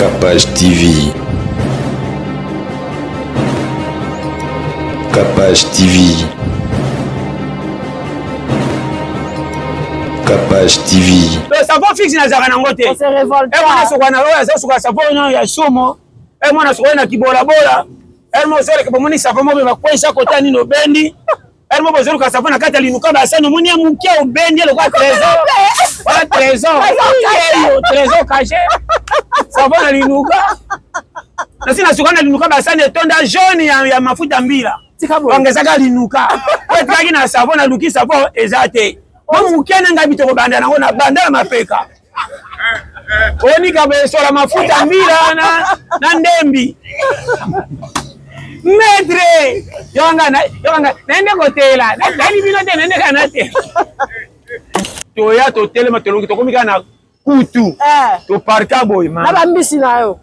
Capage TV. Capage TV. Capage TV. Savon fixe nazalaka nango te. Mwana sokola na oyo aza sokola savon ya somo. Mwana sokola na kibolabola. Mwana ozoleka bomoni savon moko bakwesa kota nini obendi. Heure moko bozoluka savon na kati ya linuka basani omoni ya moke obendi lokola trésor wana trésor eyo trésor caché savon na linuka nasi nasuka na linuka basani etonda jaune ya, ya mafuta mbila bangezaka linuka po etikaki na savon naluki savon eza te mo moke na ngai bitoko banda nango na banda na mapeka onika besola mafuta mbila na, na ndembi maître yokanga yokanga nayende kotela nayebi bino te nayende kaka na te toya totelema tolongi tokomi kaka na kutu eh. toparka boye na bambisi na yo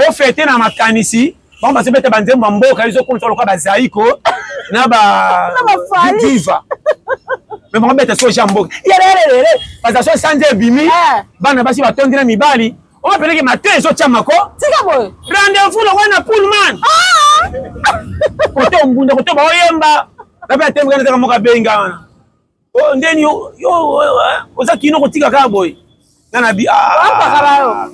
ofete na makanisi bango bazobeta banzembo ya mboka ezokomisa lokola bazaiko na badiva me bango beta soja mboka yelelelele baza so sanza ebimi eh. bana basi batondi na mibali oyo peleke mate ezotya mako rendez-vous lokola na pullman ah! kote ombunda kote baoyemba nape atembeka nataka moko abenga wana Oh, ndeni yo yo eh, oza kino kotika kaka boye nga na bi ah,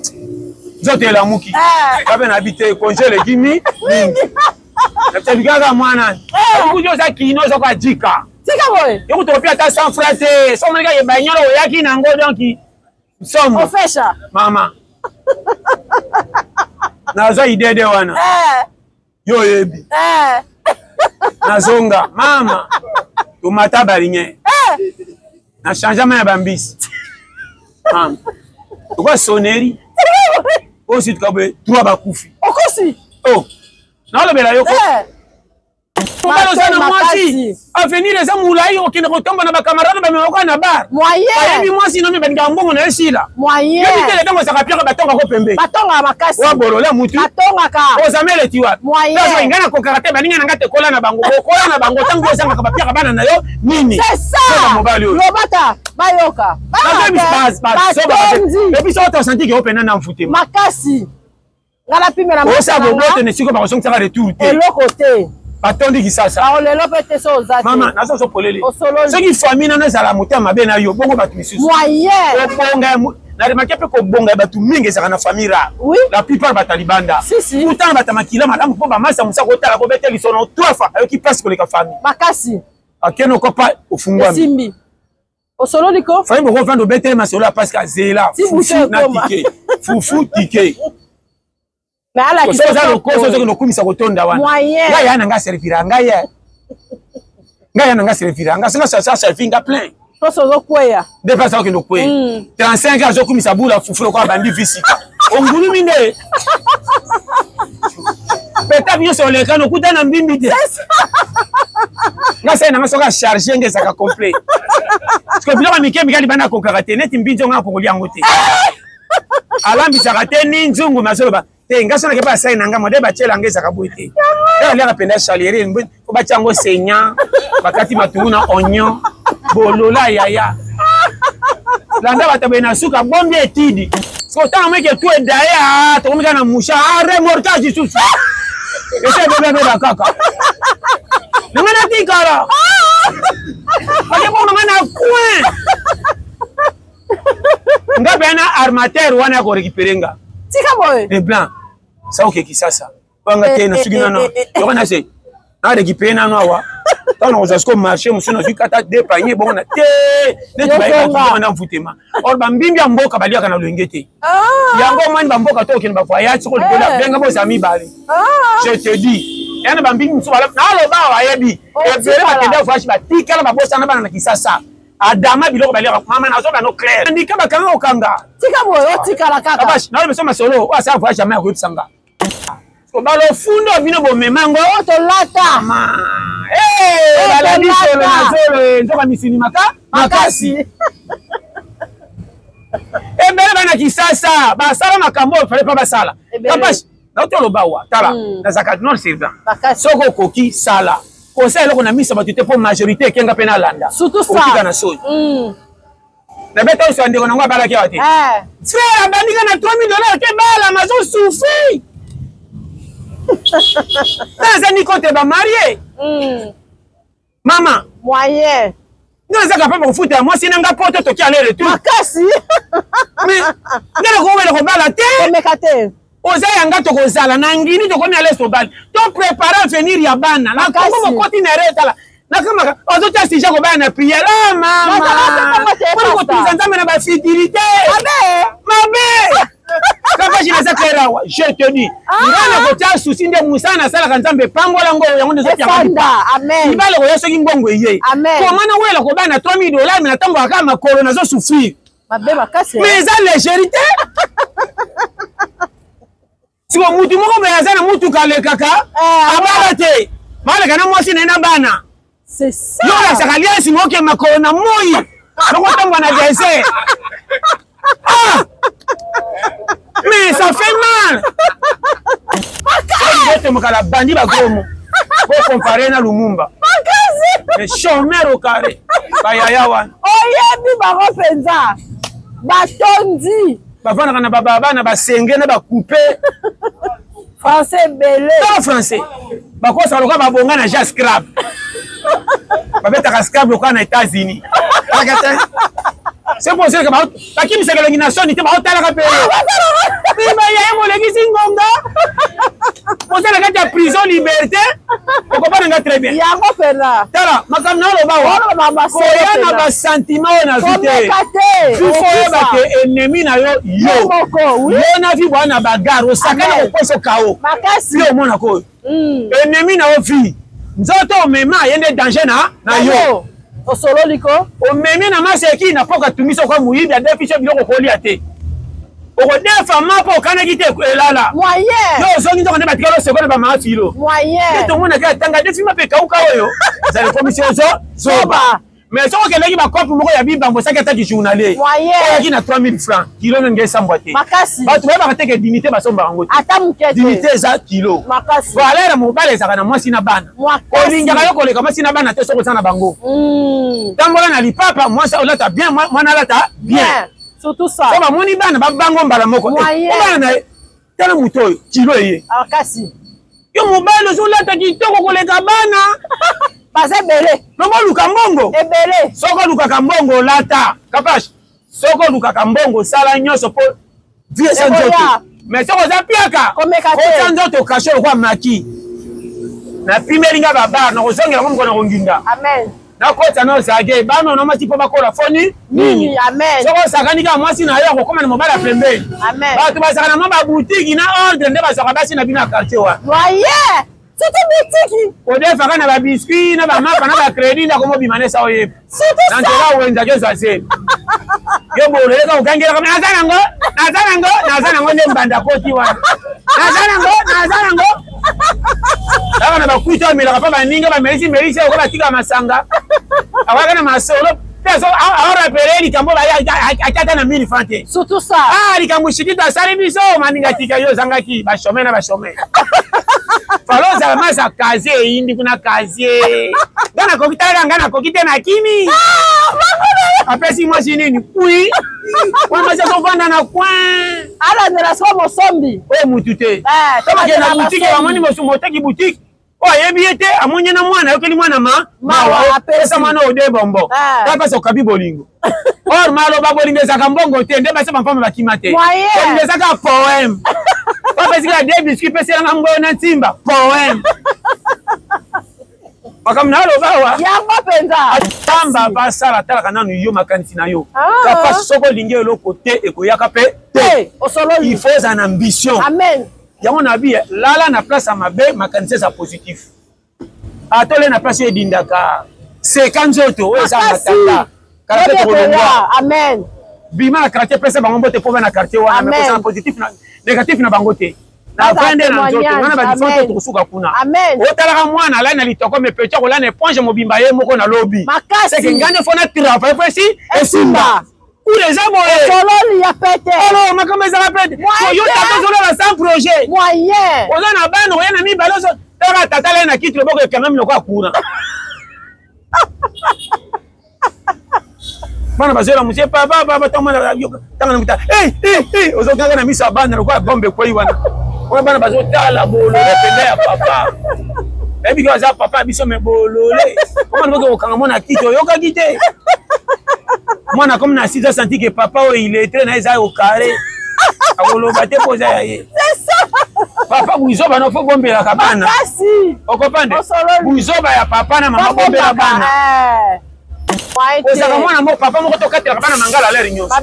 nzoto elamuki eh. kape na bi te konje eleki mi mingi nabi kaka mwana akuti eh. oza kino oza kajika yo kutu opi ata 100 franc te so omoni kaka ebanyolo oyaki nango donk somo mama nazwa idede wana yo oyebi eh. nazonga mama tomata balinge eh. na changement ya bambisi mama lokola sonnerie oyo situka boye trois bakufi okosi oh nalobela yo ko eh. mobali oza na mwasi avenir eza molai okende kotomba na bacamarade bamemaka na bar bayebi mwasi nomi balingaka mbongo na ye sila yebi te ntango ezalaka piaka batongako pembeni batongaka makasi wa bolola mutu batongaka ozama eleki wapi ngai nakokaka te baninga na ngai te kola na bango okola na bango ntango ozangaka bapiaka bana na yo nini mobali oyo lobata bayoka epuis oyo tosanti ke opena na mfutema makasi nga napimela osa bobote na esika bakosongisaka retour te eloko te batondi kisasa lelo mpe te so oza te mama nazo so polele soki famille nano ezala motema mabe na yo bongo bato misusu moyen obonga na remarke mpe kobonga ya bato mingi ezalaka na famille rare oui. la plupart bato ya libanda si, si. pourtant bato ya makila malamu mpo bamasa mosu akotala kobete lisono trois fois ayoki mpasi koleka famille makasi akende okopa ofungwami esimbi osololi ko famille boko vanda obetele masolo ya pasika azela fufu na tike fufu tike mais oza lokoso ozokende okumisa kotonda wana ngai ya na ngai servira ngai ye ngai ya na ngai servira ngai soki asa servi nga plein poso ozokweya nde mpasi akokende okweya 35 ans azokumisa bula fufu lokola bandi visika ongulumi nde petape nyonso oleka nokuta na mbimbi te nga sali nanga soki acharge nge ezalaka complet parceke biloko ya mike mike libanda akokaka te neti mbinzi onga akokolia yango te alambisaka te ni nzungu mazoloba te nga so nake pa asali na nga mode batiela nga ezalaka boye te nga aliaka mpenza chalerie po batia yango seignant bakati matungu na oignon bolola yaya landa bato boye na suka bombi etidi siko ntango moke tu edaye ah, tokomi kaka na musha ah, remorquage lisusu ese ebebe beba kaka nanga natikala ake bongo nanga na coin nga mpe na armateur wana ya korekipere nga tika boye le blanc sa oke kisasa banga te na suki nano yoko na se na récupéré nano awa ntango nakozwa siko marché mosusu nazwi kata de panier bongo na te neti bayebaki na mfutema or bambimbi ya mboka baliaka na loyenge te ah. yango omani bamboka to okende bavoyage soko likolo eh. benga bozala mibale ah. je te dis ya na bambimbi mosusu naloba bayebi oh, ebele bakende voyage batikala babosana bana na kisasa adama biloko baliaka mama nazoba no clair ndika bakanga kokanga tika boye otikala kaka nayo biso masolo oyo asala voyage jamais akoyebisa nga balofunda bino bomema ngo oyo tolata balandi solo na zolo eh, nzoka misuni maka makasi ebele bana kisasa basala makambo oyo fale pa basala kapashi nauti oloba wa tala hmm. nazalaka noir sur blanc soki okoki sala kosala eloko na miso bato te mpo majorité ekenga mpe nalanda otika na soni hmm. Nabeta oso ya ndeko nango abalaki awa te. Eh. Frère abandika na 3000 dollars ke bala mazo souffrir. Naza ni contre ba marié. Mama. Moyen. Nga naza capable kofuta mwasi na nga poto toki aller retour. Makasi. Mais nga nakowela kobala te. Komeka te. Oza ya nga tokozala na ngini tokomi aller tobali. To prépare avenir ya bana. Na Kongo mokoti na erreur tala. Nakamaka ozotia sujet kobala na prière. Ah mama. Pona kotumisa Nzambe na ba fidélité. Mabe. Mabe. Kaka je naza clair awa, je te dis. Nga nakotia souci nde mosala nasalaka Nzambe epambola ngo yango nde ezotia nga Efanda. Amen. libala koya soki mbongo eye. Amen. Koma na wela kobala na 3000 dollars mais natambolaka kaka makolo nazo souffrir. Mabe makasi. Mais eza légèreté. Siko mutu moko boye aza na mutuka alekaka abala te. Baleka na mwasi na ye na bana. C'est ça. Yo olakisaka alliance moke makolo na moi. Bakotambola na désert. Ah! Mais ça fait mal. Otomokala bandi bagomo. Ko comparer na Lumumba. Makasi. Mais chômeur au carré. Bayaya wana. Oyebi bango mpenza. Batondi. Bavandaka na bababa na basenge na bakupe. Français ebele. Tala français. Bakosaka lokola babonga na jazz club. Babetaka scrab lokola na États-Unis. C'est pour ça que bakimisaka elongi na soni te baotalaka mpe bayaye molekisi ngonga oza na kati ya prison liberté okopana nga très bien yango mpena tala makambo na oloba wa koya na basentiment oyo nazwi te fifo oyeba ke ennemi na yo yo yo na vi bwa na bagare osakana kokwesa kao yo omonaka oyo ennemi na yo vi nzoto omema ye nde danger na yo osololi ko omemi na maseki na poka tumisa oka moyibi adefisi biloko kolia te okodefa mapa okanaki te elala moyen yo ozongi nzoko nde batikali oseko na bamama filo moyen nde tomonaki atanga defi mapa ekauka oyo ezali komisi ozo zoba mais soki okendaki bakope moko ya bibambo osaki ataki journalier oyaki na 3000 francs kilo nonge esambwa te bato bayebaka te ke dignité basombaka yango te dignité eza kilo valeur ya mobali ezalaka na mwasi na bana olingaka yo koleka mwasi na bana te soki oza na bango tambola na lipapa mwasi olata bien mwana alata bien surtout ça so bamoni bana babango mbala moko bana na ye tala moto oyo kilo eye kasi yo mobali ozolata kitoko koleka bana baza ebele longo oluka mbongo ebele soki olukaka mbongo olata kapash soki olukaka mbongo osala nyonso mpo vie eza nzoto mais soki oza piaka otia nzoto kashe lokola maki napimeli nga babar nakozongela ngo mokolo nakonginda nakota na ozage bana ona mwasi mpo bakola foni nini soki osakani kaka mwasi na yo akokoma na mobali ya pembeni bato bazalaka na mwa babutiki na ordre nde bazwaka basi na bino ya quartier wana odefaka na babiscuit na bamapa na bacrédit nde akomobima nesa oyeba na nzela wenzaki ozwa zemi yo bololeka okangelaka naza nango naza nango naza nango nde mbanda koti wana naza nango naza nango kaka na bakwiti amelaka mpa baninga bamelisi melisi oko batika masanga awaka na masolo mpe aorapele likambo atiata na 1000 franc te surtout ça ah likambo shikito asali biso maninga tika yo ozangaki bachome na bachome falo ozala masa kazie eyindi kuna kazie nga nakoki talaka nga nakoki te na kimi apesi mwasi nini pui wana mwasi azovanda na coin alandela soko mosombi oyo mutu te tobake na butike bamoni moteki butike oyo ayebi ye te amoni ye na mwana ayokeli mwana ma mawa apesa mwana oyo de bombo tapesa okabi bolingo or maloba bolingo ezalaka mbongo te nde basi bampamba bakima te bolingo ezalaka poème bapesi kaka de biscuit peselanga mboyo na ntimba poème makambo na aloba awa yango mpenza tamba basala talaka nanu yo makanisi na yo kapa soki olingi eloko te ekoyaka mpe te il faut ozala na ambition amen yango na bi lala na place ya mabe makanisi eza positif atole na place oyo edindaka seka nzoto oyo eza matanga karate tokolongwa amen bima na quartier pesa bango mbote mpo na quartier wana mais kozala positif na négatif na bango te na vande na nzoto wana badifferent te tokosuka kuna otalaka mwana alali na litoko mais petit akolala na éponge mobimba ye moko na lobi seke ngai nde fo na travaille fo esi esimba kuna eza boye sololi ya pete olo makambo ezaka pete yo tata ozolala sans projet moyen oza na bana oya na mibale ozo tala tata alali na kiti loboko ekangami lokola courant. Bana bazoyela mosie papa papa ntango mwana tanga na mota ozokanga na miso ya bana lokola bombe ekwei wana wana bana bazotala bolole penda ya papa nayebi ke aza papa ya biso me bolole koma nokoki kokanga mwana kiti oyokaki te mwana komi na site asanti ke papa oyo illettré na ye eza au carré akoloba te mpo oza ya ye papa buzoba no fo bombelaka bana okopande buzoba ya papa na mama bombela bana eh. Ozalaka mwana moko papa moko tokatelaka bana mangala lere nyonso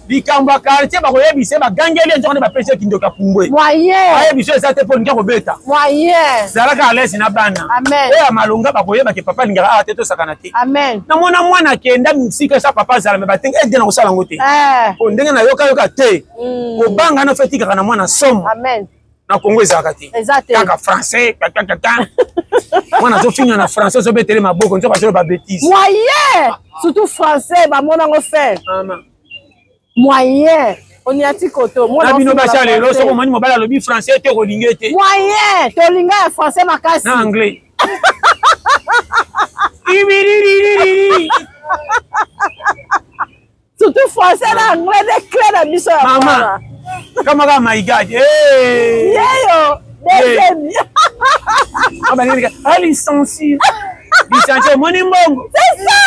likambo ya quartier bakoyebisa ye bagangeli ye nzoka nde bapesi ye kindoki ya pumbwe bayebisa eza te mpo olingi kobeta zalaka alese na bana oyo ya malonga bakoyeba ke papa alingaka awa te tosakana te namona mwana akenda mosika esa papa azala me batenga ede na kosala yango te eh. po ndenge nayokayoka te hmm. kobanga no fe etikaka na mwana somo na Congo ezalaka te kaka français kakakaka mwana azofinga na français azobetele maboko nzoka azoloba betise moyen surtout français bamona yango fin moyen oniati koto na bino basi ya lelo soki omoni mobali alobi français te okolinga te moyen tolinga ya français makasi na anglais Surtout français na anglais nde clé na biso ya mama. Kama kaka my God. Hey. Yeyo deuxième. Ah bah ah licencié. Licencié omoni mbongo. C'est ça.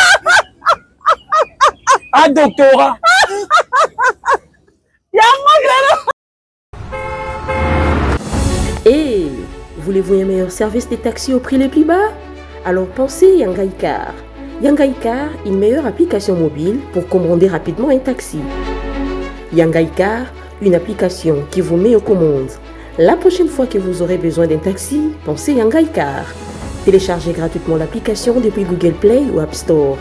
Ah doctorat. Yango lelo. Et voulez-vous un meilleur service des taxis au prix les plus bas? Alors pensez Yangaï Car. Yangaï Car, une meilleure application mobile pour commander rapidement un taxi. Yangaï Car, une application qui vous met aux commandes. La prochaine fois que vous aurez besoin d'un taxi, pensez Yangaï Car. Téléchargez gratuitement l'application depuis Google Play ou App Store.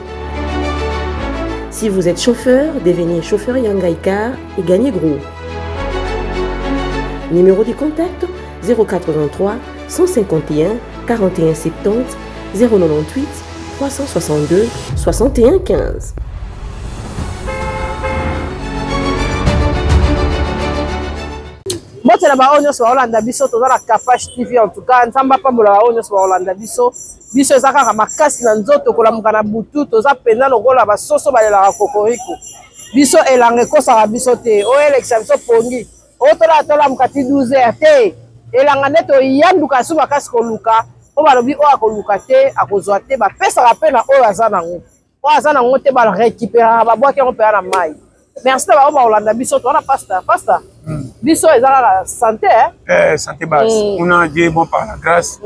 Si vous êtes chauffeur, devenez chauffeur Yangaï Car et gagnez gros. Numéro de contact 083 151 41 70 098 362 61 15. Mbote na baoyo nyonso baolanda biso, toza na Kapash TV. En tout cas, Nzambe apambola baoyo nyonso baolanda biso. Biso eza kaka makasi na nzoto, kolamuka na butu, toza mpenza lokola basoso balelaka kokoriko. Biso elanga ekosaka biso te, oyo elekisa biso pongi, oyo tolala tolamuka ti 12 heures te. Elanga nde toyanduka su makasi koluka, po balobi oyo akoluka te akozwa te, bapesaka mpe na oyo aza nango. Oyo aza nango te ba récupérera, babwaki yango mpenza na mai. Merci na bango bakolanda biso. Toza na pasta, pasta. Biso eza kaka santé, hein? Eh, santé basse. Kuna Dieu est bon par la grâce.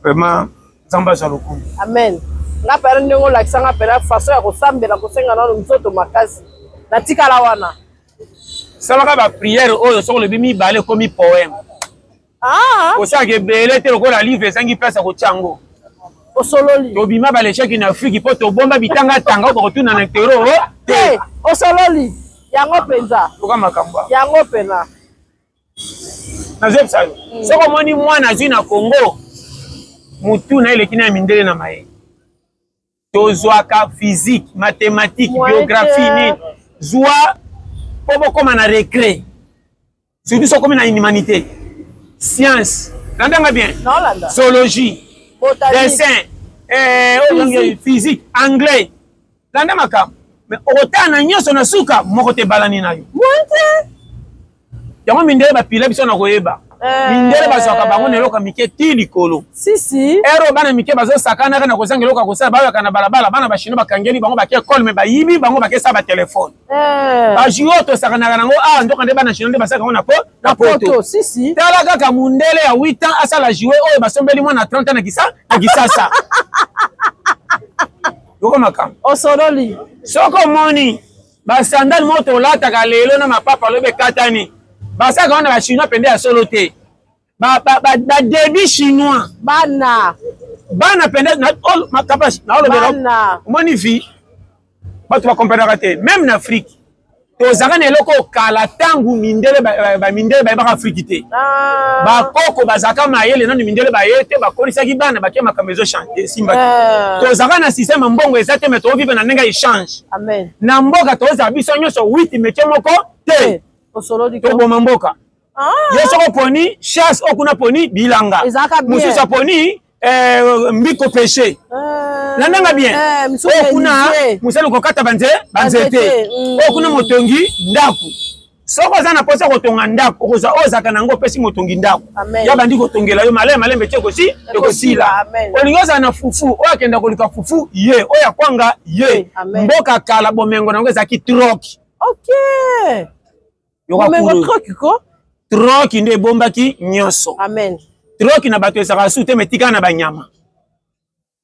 Vraiment, Nzambe azwa lokumu. Amen. Nga pena ndenge olakisa nga pena façon ya kosambela, kosenga nano nzoto makasi. Natikala wana. Salaka ba prière oyo soki olobi mibale ekomi poème. Ah. Kosalaka ebele te lokola livre ezangi place ya kotia yango. Osololi. Tobima ba l'échec na Afrique po tobomba bitanga tanga oyo bakotuna na intero te. Osololi. Yango penza. Luka makambo. Yango pena. Nazoyebisa yo. Soki omoni mwana azwi na Congo, mutu na ye eleki na ya mindele na mayele. Tozwaka physique, mathématique, biographie nini. Zwa po bokoma na récré. Surtout soki okomi na humanité, science, landanga bien, zoologie, dessin, physique, anglais, landa makambo. Mais okotala na nyonso na suka moko te ebalani na yo. Yango mindele bapila biso na koyeba. Mindele bazwaka bango na eloko ya mike ti likolo. Si, si. Ero bana mike bazosakanaka na kozanga eloko ya kosala, bayaka na balabala, bana ba chinois bakangeli bango bake école mais bayibi bango bake sala ba téléphone. Ba joueurs tosakanaka nango awa nzoka nde bana chinois nde basalaka yango na po na poto. Si, si. Tala kaka mundele ya 8 ans asala jouer oyo basombeli mwana 30 ans na Kisasa. Yoko makambo. Osololi. Soko omoni ba sandale moko tolataka lelo na mapapa lobi ekatani, basalaka wana ba chinois pende ya solo te. Ba débit chinois. Bana. Bana pende na, oh, makapasi, na olobela. Bana. Omoni vie, bato ba comprendaka te. Même na Afrique, tozalaka na eloko kala ntangu mindele ba mindele bayebaka Afrique te. Bakoko bazalaka mayele nanu mindele baye te, bakolisaki bana bake makambo ezo chanter simba te. Tozalaka na système ya mbongo eza te, mais tozovivre na ndenge ya échange. Amen. Na mboka tozala biso nyonso 8 métier moko te. Toboma mboka. Yo soko poni chasse, okuna poni bilanga. Ezalaka bien. Mosusu aponi Mbiko peshe landanga bien. Oyo kuna mosali kokata banzete, oyo kuna motongi ndako. Soki oza na mposa kotonga ndako, okozwa oyo ozalaka nango, opesi motongi ndako, ya bandi kotongela yo maleme malembe ti ekosila. Olingi ozala na fufu, oyo akenda koluka fufu ye, oyo akwanga ye. Mboka kala, bomengo nango ezalaki troki. Bomengo troki ko. Troki nde ebombaki nyonso. Amen. Troki na bato ezalaka su te, metikala na banyama.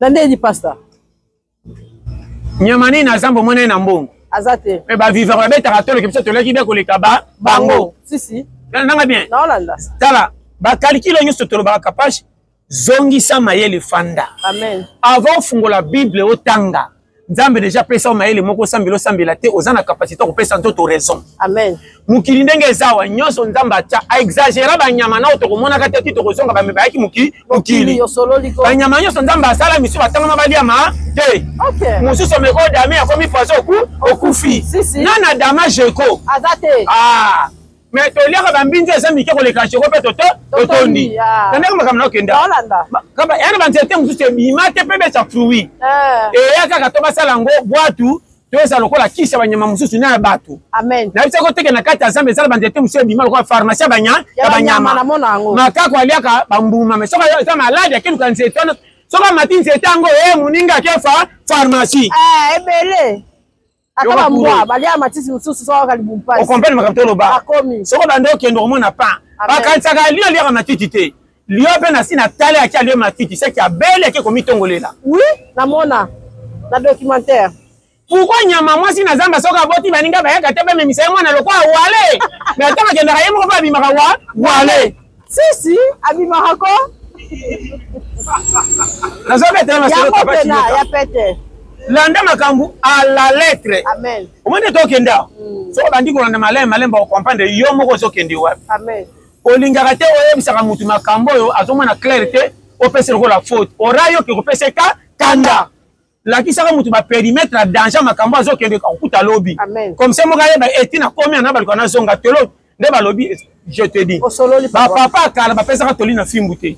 Na ndeni, pasteur? Nyama nini na zamba omona ye na mbongo? Aza te. Me bavivre babetaka toloki, biso toleki be koleka ba bango. Sisi. Nanga bien. Naolanda. Tala bakalikilo nyonso tolobaka, Kapage, zongisa mayele, fanda. Amen. Avant ofungola Bible otanga, Nzambe deja apesa yo mayele moko. Osambela, osambela te, oza na capacité kopesa nzoto raison. Amen. Mokili ndenge eza awa, nyonso Nzambe atya, aexagéra banyama na oyo tokomonaka te ti tokozonga. Bame bayaki mokili, banyama nyonso Nzambe asala, misu batangama baliama te. Mosusu omeko dame akomi poison, okufi. Nana dama jeko? Aza te. Ah, mais toliaka bambinzi eza mike koleka jeko mpe toto totondi na ndenge makambo na okenda yana. Banzete mosusu ebima te mpe besa fruit, eya kaka to basala yango bwatu to eza lokola kisi ya banyama mosusu na ya bato. Nayebisaki oteke na kati ya zamba ezala banzete mosusu ebima lokola pharmacie ya banyama. Makako aliaka bambuma, mais soki eza maladi, akeluka nzete wana. Soki amati nzete yango, e moninga akefa pharmacie. Ebele ata bambwa balia matiti mosusu soki kaka libumpasi. Okomprendre makambo toloba? Soki bande okende komona pan, bakanisaka lio aliaka matiti te. Lio mpe na si na tala yaki alie matiti, seki abele ake komitongolela. Oui, namona na documentaire. Pourquoi nyama mwasi na zamba, soki aboti, baninga bayaka te bamemisa ye mwana lokola wale? Mais ata bakendaka, ye moko mpe abimaka wa wale. Sisi, abimaka ko. Nazobetela masolo. Ya pete. Landa makambo à la lettre. Amen. Omoni tokende awa, soki obandi kolanda malembe malembe, okomprendre yo moko ozokende wapi. Amen. Olingaka te oyebisaka motu makambo oyo azomona clair te, opesa lokola faute ora yoki kopesa ka kanda. Lakisaka motu bapérimètre ya danger, makambo azokende kokuta lobi. Comme ça moko ayeba eti na komi ana baluka nazonga tolo nde balobi. Je te dis, bapapa akala bapesaka toli na fimbu te,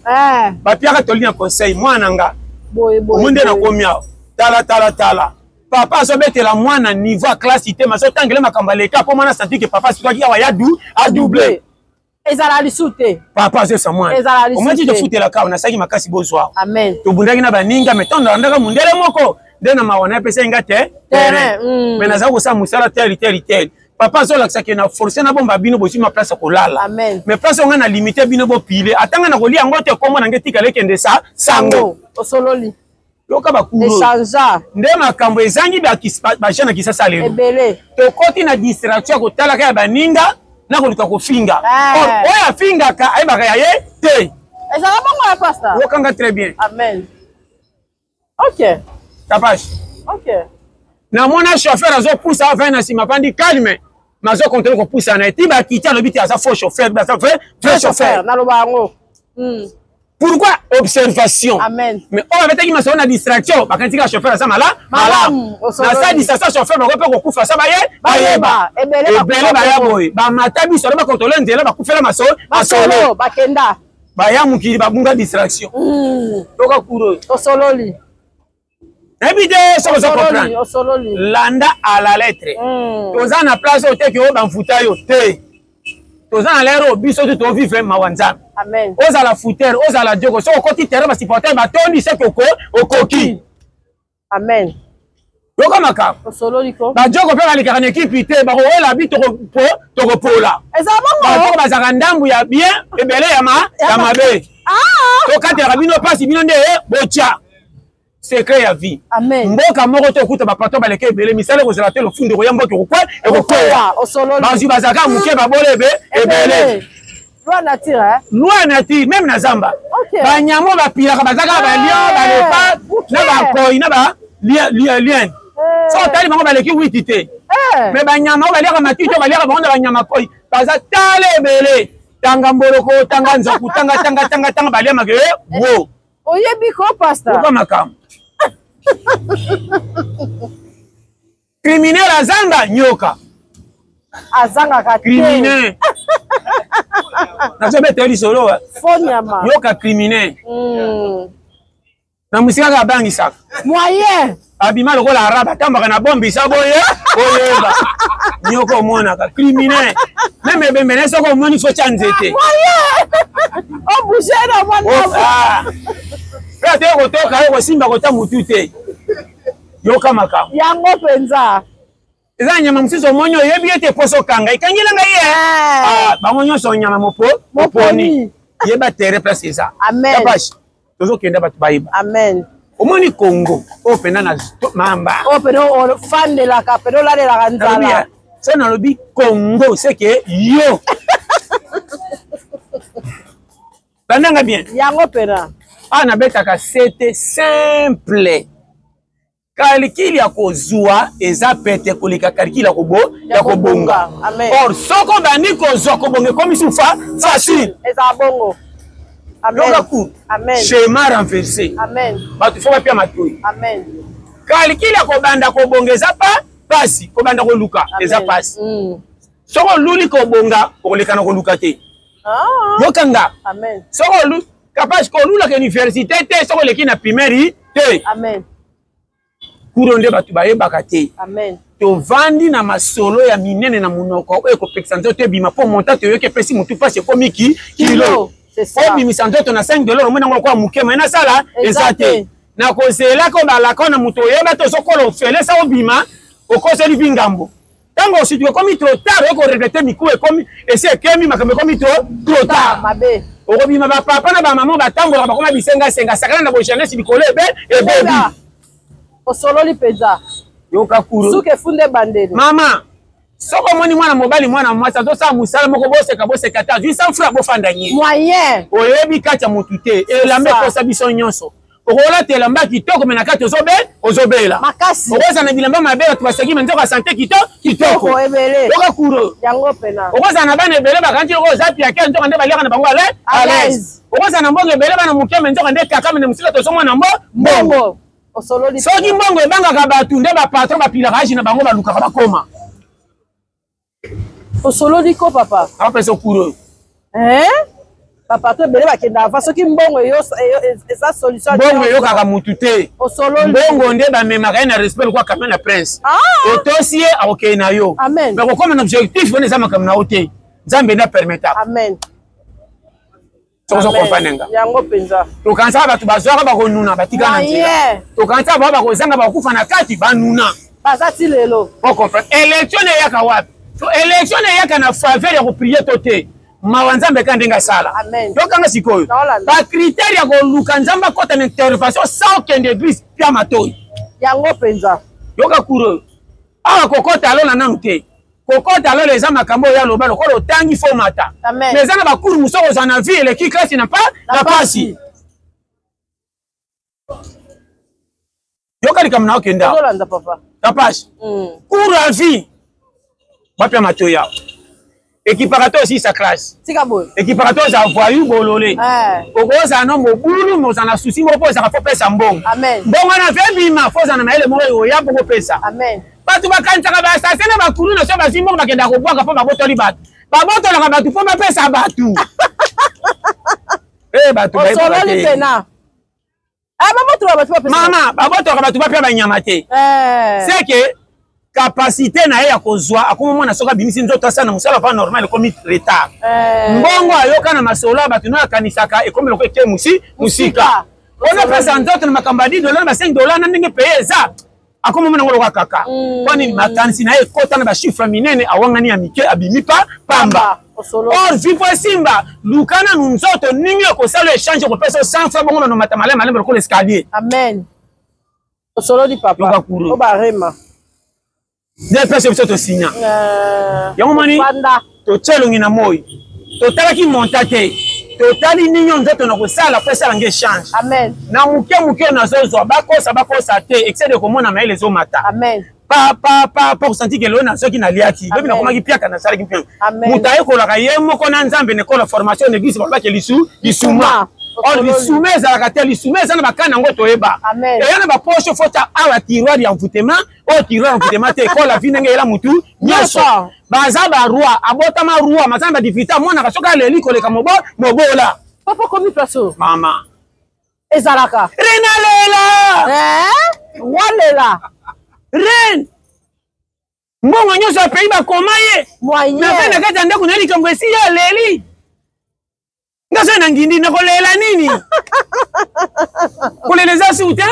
bapiaka toli na conseil. Mwana nga, omoi nde nakomi awa, tala tala tala, papa azobetela mwana niveau ya classe te, azotangela makambo aleka mpo mwana santi ke papa asukaki awa ya du adouble. Ezala lisu te. Papa azoyesa mwana. Ezala lisu. Omati tofutelaka awa, nasalaki makasi bozwa. Amen. Tobundaki na baninga, mais ntango nalandaka mondele moko nde na mawa na epesaki nga te terrain, mais nazala kosala mosala tel tel tel. Papa azolakisaki na force na bomba bino, bozwi ma place ya kolala, mais place oyo ngai na limite bino bopile, ata ngai na kolia yango te, kombo na ngai etikala ekende sa sango. Osololi. Yoka bakuro nde makambo ezangi bajeune na Kisasa lelo. Ebele. Tokoti na distraction ya kotalaka ya baninga na koluka kofinga. Oyo afingaka ayebaka ya ye te. Ezala bongo ya pasteur. Yokanga très bien. Amen, ok. Kapage. Ok. Namona chauffeur azopusa, avai na nsima avandi calme, mais azokontrole kopusa na ye ti bakiti. Alobi te aza faux chauffeur, aza vrai chauffeur. Naloba yango. Pourquoi? Observation. Amen. Mais oyo abetaki masolo na distraction, bakanisi kaka chauffeur aza malamu. Na sa distraction, chauffeur bako mpe kokufa sa baye bayeba. Ebele baya boye, bamata biso alo bakontrole nzela, bakufela masolo. Masolo bakenda. Baya mokili babunga distraction. Toka kuro. Osololi. Nayebi te soki ozo comprendre. Landa à la lettre. Toza na place oyo teke oyo bamfuta yo te, toza na lere oyo biso te tovivre mawa Nzambe. Ozala fouteur, ozala joko, soki okoti terrain, basupporter batondi, seke okoki. Amen. Yoka makambo. Osololi ko. Bajoko mpe balekaka na ekipe te, bakowela bi tokopola. Eza bongo. Bajoko bazalaka ndambu ya bien, ebele ya mabe. Tokatelaka bino mpasi, bino nde botya secret ya vie. Mboka moko te okuta bapatron baleka ebele, misala ekozala te, lofundo ekoya, mboka ekokweya. Bazwi bazalaka moke, babola ebele. Loi nature, hein? Loi nature, même na zamba. Banyama bapilaka bazalaka balion, baleopard na bakoi na ba lion. So otali bango, baleki witi te. Mais banyama oyo baliaka matiti, oyo baliaka bango na banyama koi, baza tala ebele. Tanga mboloko, tanga nzoku, tanga tanga tanga tanga, baliamaka ye wo. Oyebi ko, pasteur. Oka makambo. Criminel azanga nyoka. Azangaka te. Criminel, nazobeta lisolo. Fo nyama. Yoka, criminel. Na mosika kaka abangisaka. Moyen. Abima lokola arabe atambaka na bombisa boye oyeba. Nyoka omonaka criminel. Meme ebembe na ye soki omoni fo tya nzete. Moyen. Obouge na mwana. Ah. Pe ate kotoka yo kosimba kota mutu te. Yoka makambo. Yango mpenza. Eza nyama mosusu omoni oyebi ete poso okanga ekangela ngai ye. Eh. Ah, bango nyonso nyama mopo moponi. Yeba terrain place eza. Amen. Kapash, tozokenda bato bayeba. Amen. Omoni Congo oyo mpenza na mamba. Oyo mpenza ofandelaka mpenza olalelaka nzala. So nalobi Congo c'est que yo. Landanga bien. Yango mpenza. Ah, nabetaka sete simple. Calcul ya kozua eza pete koleka calcul ya kobo ya kobonga. Or soko obandi kozua kobonga ekomi su fa facile. Eza bongo. Amen. Yoka cours. Amen. Schéma renversé. Amen. Bato fo bapia matoyi. Amen. Calcul ya kobanda kobonga eza pa pasi, kobanda koluka eza pasi. Soko oluli kobonga okoleka na koluka te. Ah. Yoka nga. Amen. Soko olu kapasi kolulaka université te soko oleki na primaire te. Amen. Kuro nde bato bayebaka te. Amen. Tovandi na masolo ya minene na monoko oyo ekopekisa nzoto ebima mpo monta toyoki epesi motu mpasi ekomi ki kilo. Obimisa nzoto na 5 dollars omoni yango lokola moke mai nasala eza te. Nakozelaka obalaka na moto oyeba te ozokola ofele sa obima okoseli vi ngambo. Ntango osituka ekomi trop tard oyo koregrete mikuwa ekomi esi ekemi makambo ekomi trop trop tard. Mabe. Okobima ba papa na ba mama batambolaka bakoma bisenga senga sakana na bojeunesse likolo ebe ebebi. Osololi mpenza. Yoka kuro. Suka efunde ebandeli. Mama, soki omoni mwana mobali mwana mwasi azosala mosala moko boseka boseka te azwi 100 francs bofanda nye. Moyen. Oyebi kati ya motu te elamba ekosa biso nyonso. Okolata elamba kitoko me na kati ozobe ozobela. Makasi. Okozala na bilamba mabe bato baseki me nzoka sante kitoko kitoko. Ebele. Yoka kuro. Yango pena. Okozala na bana ebele bakanti loko oza piake nzoka nde baliaka na bango ale à l'aise. Okozala na mbongo ebele bana moke me nzoka nde kaka me na mosika tozomona mbo mbongo. Osololi. Soki mbongo ebangaka bato nde ba patron bapilaka age na bango balukaka bakoma. Osololi ko papa. Apesa okuro. Hein? Ba patron ebele bakenda avant soki mbongo eyo eza solution. Mbongo eyokaka mutu te. Osololi. Mbongo nde bamemaka ye na respect lokola kame na prince. Ah! Otosi ye akokende na yo. Amen. Mais kokoma na objectif wana eza makambo na yo te. Nzambe nde apermetaka. Amen. Soki ozo comprendre nga. Yango penza. Tokanisaka bato bazwaka bakonuna batika na nzela. Tokanisaka bango bakozanga bakokufa na kati banuna. Baza ti lelo. O comprendre. Élection eyaka wapi? So élection eyaka na faveur ya koprier to te. Mawa Nzambe kaka ndenge asala. Amen. Yokanga sikoyo. Naolanda. Ba critères ya koluka Nzambe akota na intervention sans okende église pia matoi. Yango penza. Yoka kuro. Awa kokota alona nanu te. Kokota lola eza makambo oyo aloba lokola otangi fo mata. Amen. Mais eza na ba cours mosusu okozala na vie eleki classe na pa na pasi. Yoka likambo na okenda. Ozolanda papa. Kapash. Cours à vie. Bapia matoyi awa. Ekipaka to osisa classe. Tika boye. Ekipaka to oza voyou bolole. Eh. Okozala no mobulu mais ozala na souci moko mpo ozalaka fo pesa mbongo. Amen. Mbongo wana fe bima fo ozala na mayele moko oya mpo kopesa. Amen. Bato bakanisaka ba assassin na bakulu na so bazwi mbongo bakendaka kobwaka mpo babotoli bato. Babotolaka bato mpo bapesa bato. Eh bato bayebaka Osololi te. pena. Ah, babotolaka bato bapesa. Mama, babotolaka bato bapesa banyama te. Eh. C'est que capacité na ye ya kozwa akoma mwana soki abimisi nzoto asala na mosala pa normal ekomi retard. Eh. Mbongo ayoka na masolo ya bato nayo akanisaka ekomi lokola eke musika. Wana pesa nzoto na makambo ya 10 dollars na ba 5 dollars na ndenge paye eza. Akoma mwana ngo lokola kaka. Mpo nini makanisi na ye ekota na ba chiffre minene awangani ya mike abimi pa pamba. Osololi. Or vie po esimba luka nanu nzoto nini ekosala échange ekopesa yo 100 francs bongo na mata malembe malembe lokola escalier. Amen. Osololi papa. Yoka kuro. Obarema. Nde pesa biso tosinya. Yango moni Fanda. totia elongi na moi. Totalaki monta te. Totali nini nzoto na kosala po esala nge échange. Amen. Na moke moke nazozwa bakosa bakosa te excès de komona mayele ezomata. Amen. Pa pa pa pa kosanti ke lelo nazwaki naliaki. Lobi Amen. nakomaki piaka nasalaki piaka. Amen. Moto ayekolaka ye moko na Nzambe na ekolo formation na église balobaki lisu lisuma. Or lisuma ezalaka te, lisuma eza na bakana yango toyeba. Amen. Eya na ba poche faut ta awa tiroir ya envoûtement, oyo tiroir ya envoûtement te, ekola vie ndenge eyela mutu nyonso. Baza ba roi, abotama roi, maza na ba difficulté, amonaka soki aleli koleka mobola. Papa komi place oyo. Mama. Ezalaka. Reine alela. Eh? Roi lela. Reine. Mbongo nyonso ya pays bakoma ye. Moyen. Na na kati ya ndako na likambo esi ye aleli. Nga soki na ngindi nakolela nini? Kolela eza su te?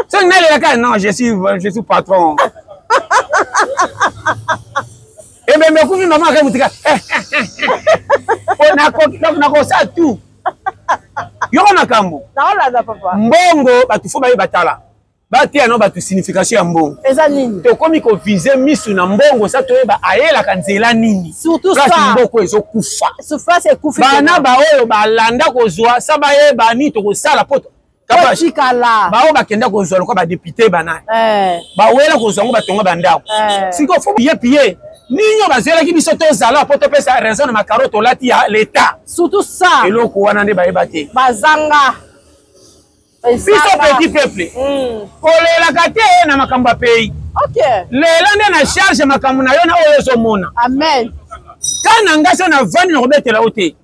Soki nalela kaka non, je suis patron. Ebembe ekufi mama ake motika. Nakosala tout. Yoko makambo. Naolanda papa. Mbongo bato fo bayeba tala. Bateya no bato signification ya mbongo. Eza nini? Tokomi kovize misu na mbongo sa toyeba ayelaka nzela nini. Surtout Place ça. mboko ezokufa. Souffrance ekufi. Bana baoyo balanda kozwa sa bayeba nini tokosala po Kotikala. Baoyo bakenda kozwa lokola badepute banani. Eh. Bawela kozwa yango batonga bandako. Eh. Sikoyo fo ye pie nini oyo bazwelaki biso tozala po topesa raison na makaro tolati ya l'État. Surtout ça. Eloko wana nde bayeba te. Bazanga. Biso petit peuple. Kolelaka te na makambo ya pays. Ok. Lela nde na charge makambo na yo na oyo ozomona. Amen. Kana nga so na vandi na kobetela yo te.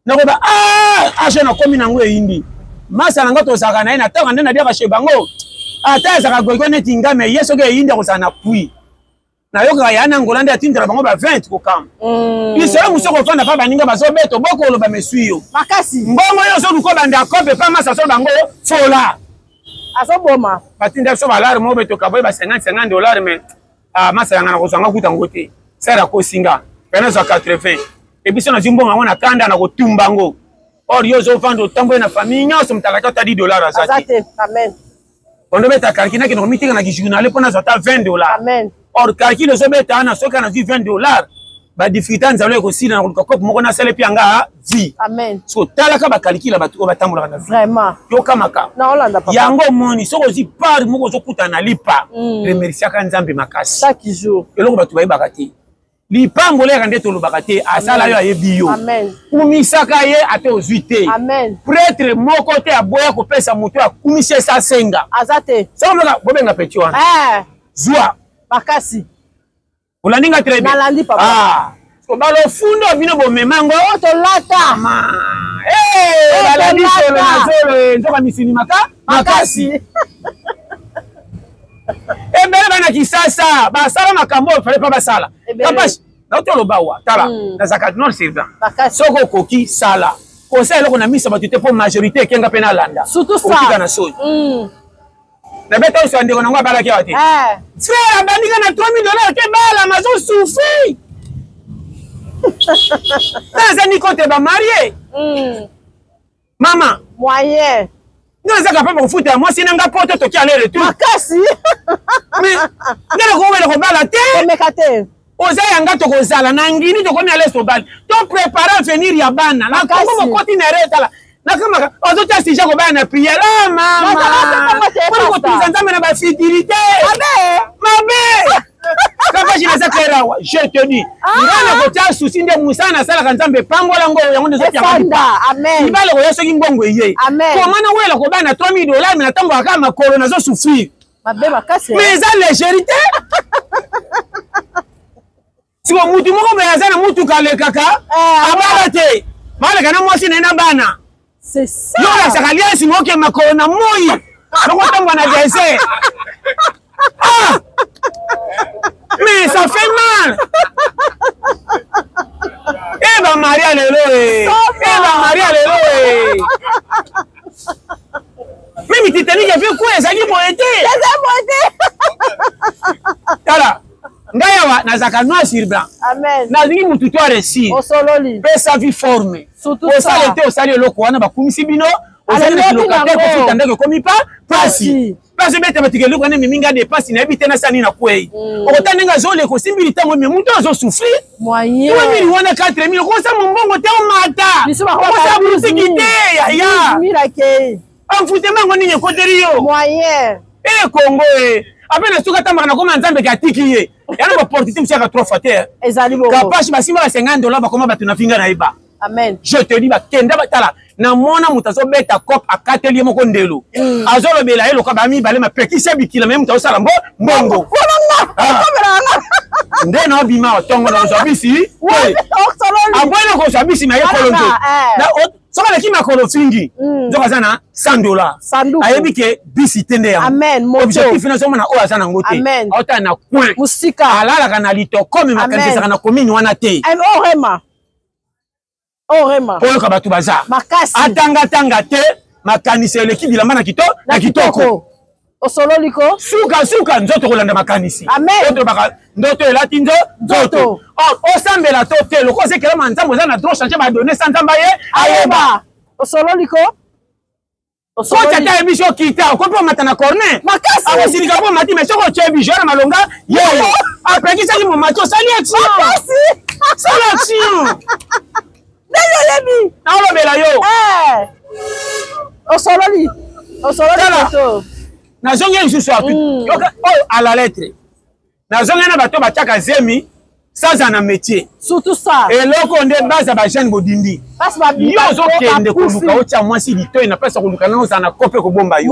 Nakoba ah age nakomi nango eyindi. Masa na nga tozalaka na ye na ntango nde nadiaka chez bango. Ata ezalaka gogo neti nga mais ye soki eyindi akozala na puits. Nayokaka ya na Angola nde atindela bango ba 20 kokamba. Lisolo mosusu kofanda pa baninga bazobeta bokoloba mesui yo. Makasi. Mbongo yo ozoluka obanda kope pa masa so bango fola. Azoboma. Batinda biso balare moko betoka boye ba 50 50 dollars mais ah masa yanga nakozwa nga kuta ngo te. Sara kosinga. Pe nazwa 80. Et biso nazwi mbongo yango na kanda na kotumba ngo. Or yo ozovanda otamboye na famille nyonso moto alaki ata 10 dollars aza Aza te. te. Amen. Kondo beta calcul nakende komitika na kijournal mpo nazwa ata 20 dollars. Amen. Or calcul ozobeta wana soki nazwi 20 dollars ba difficulté nzalo ekosila na koluka kope moko nasala epi yanga vie. Amen. So talaka ba calcul ya bato oyo batambolaka na vie. Vraiment. Yokamaka. Naolanda papa. Yango omoni soki ozwi part moko ozokutana na lipa, remerciaka Nzambe makasi. Chaque jour. Eloko bato bayebaka te. Lipango leka nde tolobaka te, asala yo ayebi yo. Amen. Kumisaka ye ate ozwi te. Amen. Prêtre moko te aboya kopesa moto akumisi esa senga. Aza te. Soki moka bobenga petit wana. Eh. Zwa. Makasi. Olandi nga très bien. Nalandi papa. Ah. So balofundo bino bomema ngo. Oh, tolata. Mama. Eh, Oh, balandi tolata. solo na zolo eh, nzoka misuni maka makasi. Ebele bana Kisasa basala makambo oyo fallait pas basala. Ebele. Kapash, nauti oloba wa tala nazalaka noir sur blanc. Makasi. Soki okoki sala kosala eloko na miso ya bato te mpo majorité ekenga mpe nalanda. Surtout ça. Okotika na soni. Nabeta oyo ya ndeko nango abalaki awa te. Eh. Frère abandika na 3000 dollars ke bala mazo souffrir. Naza ni contre ba marié. Mama. Moyen. Nga naza capable kofuta mwasi na nga poto toki aller retour. Makasi. Mais nga nakowela kobala te. Komeka te. Oza yanga tokozala na ngini tokomi aller tobali. To préparer avenir ya bana. Na Makasi. kongo mokoti na retala. Nakamaka ozotia sujet kobala na prière. Ah mama. Nazala te, Mpona pastor. kotumisa Nzambe na ba fidélité. Mabe. Mabe. Kaka je naza clair awa, je te dis. Nga na kotia souci nde mosala nasalaka Nzambe epangola ngo yango nde ezotia nga Efanda. lipa. Amen. Libala koya soki mbongo eye. Amen. Koma na wela kobala na 3000 dollars mais natambolaka kaka makolo nazo souffrir. Mabe makasi. Mais eza légèreté. Siko mutu moko boye aza na mutuka alekaka Eh, abala te. Baleka na mwasi na ye na bana. C'est ça. Yo olakisaka alliance moke makolo na moi. Bakotambola na désert. Ah! Mais ça fait mal. Eh ba Maria lelo eh. Eh ba Maria lelo eh. Même Titanic avait quoi ezalaki boye te. Eza boye te. Tala, ngai awa nazalaka noir sur blanc. Amen. Nalingi mutu to aréussir. Osololi. Pesa vie forme. Surtout Osala ça. te osali eloko wana bakumisi bino. Ozali na Alobi locataire nango. kofuta ndako ekomi pa pasi. Pasi. Place obeta bato eloko wana ememi nga dépense nayebi te nasala nini na kwei. Okotala ndenge azoleka osimbi litango me moto azosouffrir. Moyen. 3000 wana 4000 okosala mombongo te omata. Biso bakoka Okosala 12 000. boutique te yaya. 12 000 akei. Envoûtement yango nini ekoteli yo. Moyen. Eh Congo eh. Ape na suka tambaka na koma Nzambe katiki ye. Yana ba porte te msiaka 3 fois te. Ezali bongo. Kapashi basimba ba 50 dollars bakoma bato na finga na yeba. Amen. Je te dis bakenda batala namona moto azobeta cop akateli ye moko ndelo. Azolobela ye lokola bamibale mapekisi bikila me moto azosala mbongo. Ah. Nde na obima ntongo na kozwa bisi. Osololi. Aboyi na kozwa bisi na ye Alaka, kolo nzoto. eh. Soki aleki makolo fingi, nzoka aza na 100 $. Ayebi ke bisi te nde yango. Objectif nazomona oyo aza nango te. Aotala na coin. Musika. Alalaka na litokome, makanisi ezalaka na commune wana te. Orema. Orema. Oyoka bato baza. Makasi. Atangatanga te, makanisi eleki bilamba na kito na kitoko. Osololi ko. Suka suka nzoto kolanda makanisi. Amen. Otobaka ndoto elati nzoto. Or osambela to te, loko ozekelama Nzambe, oza na droit changer badonnées sa Nzambe aye ayeba. Osololi ko. Koti ata yebi so kita, okoki mpo omata na corner. Makasi. Akosilika mpo omati, mais soki otie bijo na malonga yeyo apekisaki momati, osali action. Makasi. Sala action. Ndenge oyebi. Naolobela yo. Osololi. Osololi koto. Nazongi lisusu oyo à la lettre. Nazongi na bato batiaka zemi saza na métier. Surtout ça. Eloko nde baza bajeune bodindi. Yo ozokende koluka otya mwasi litoi na place ya koluka nano ozala na kope kobomba yo.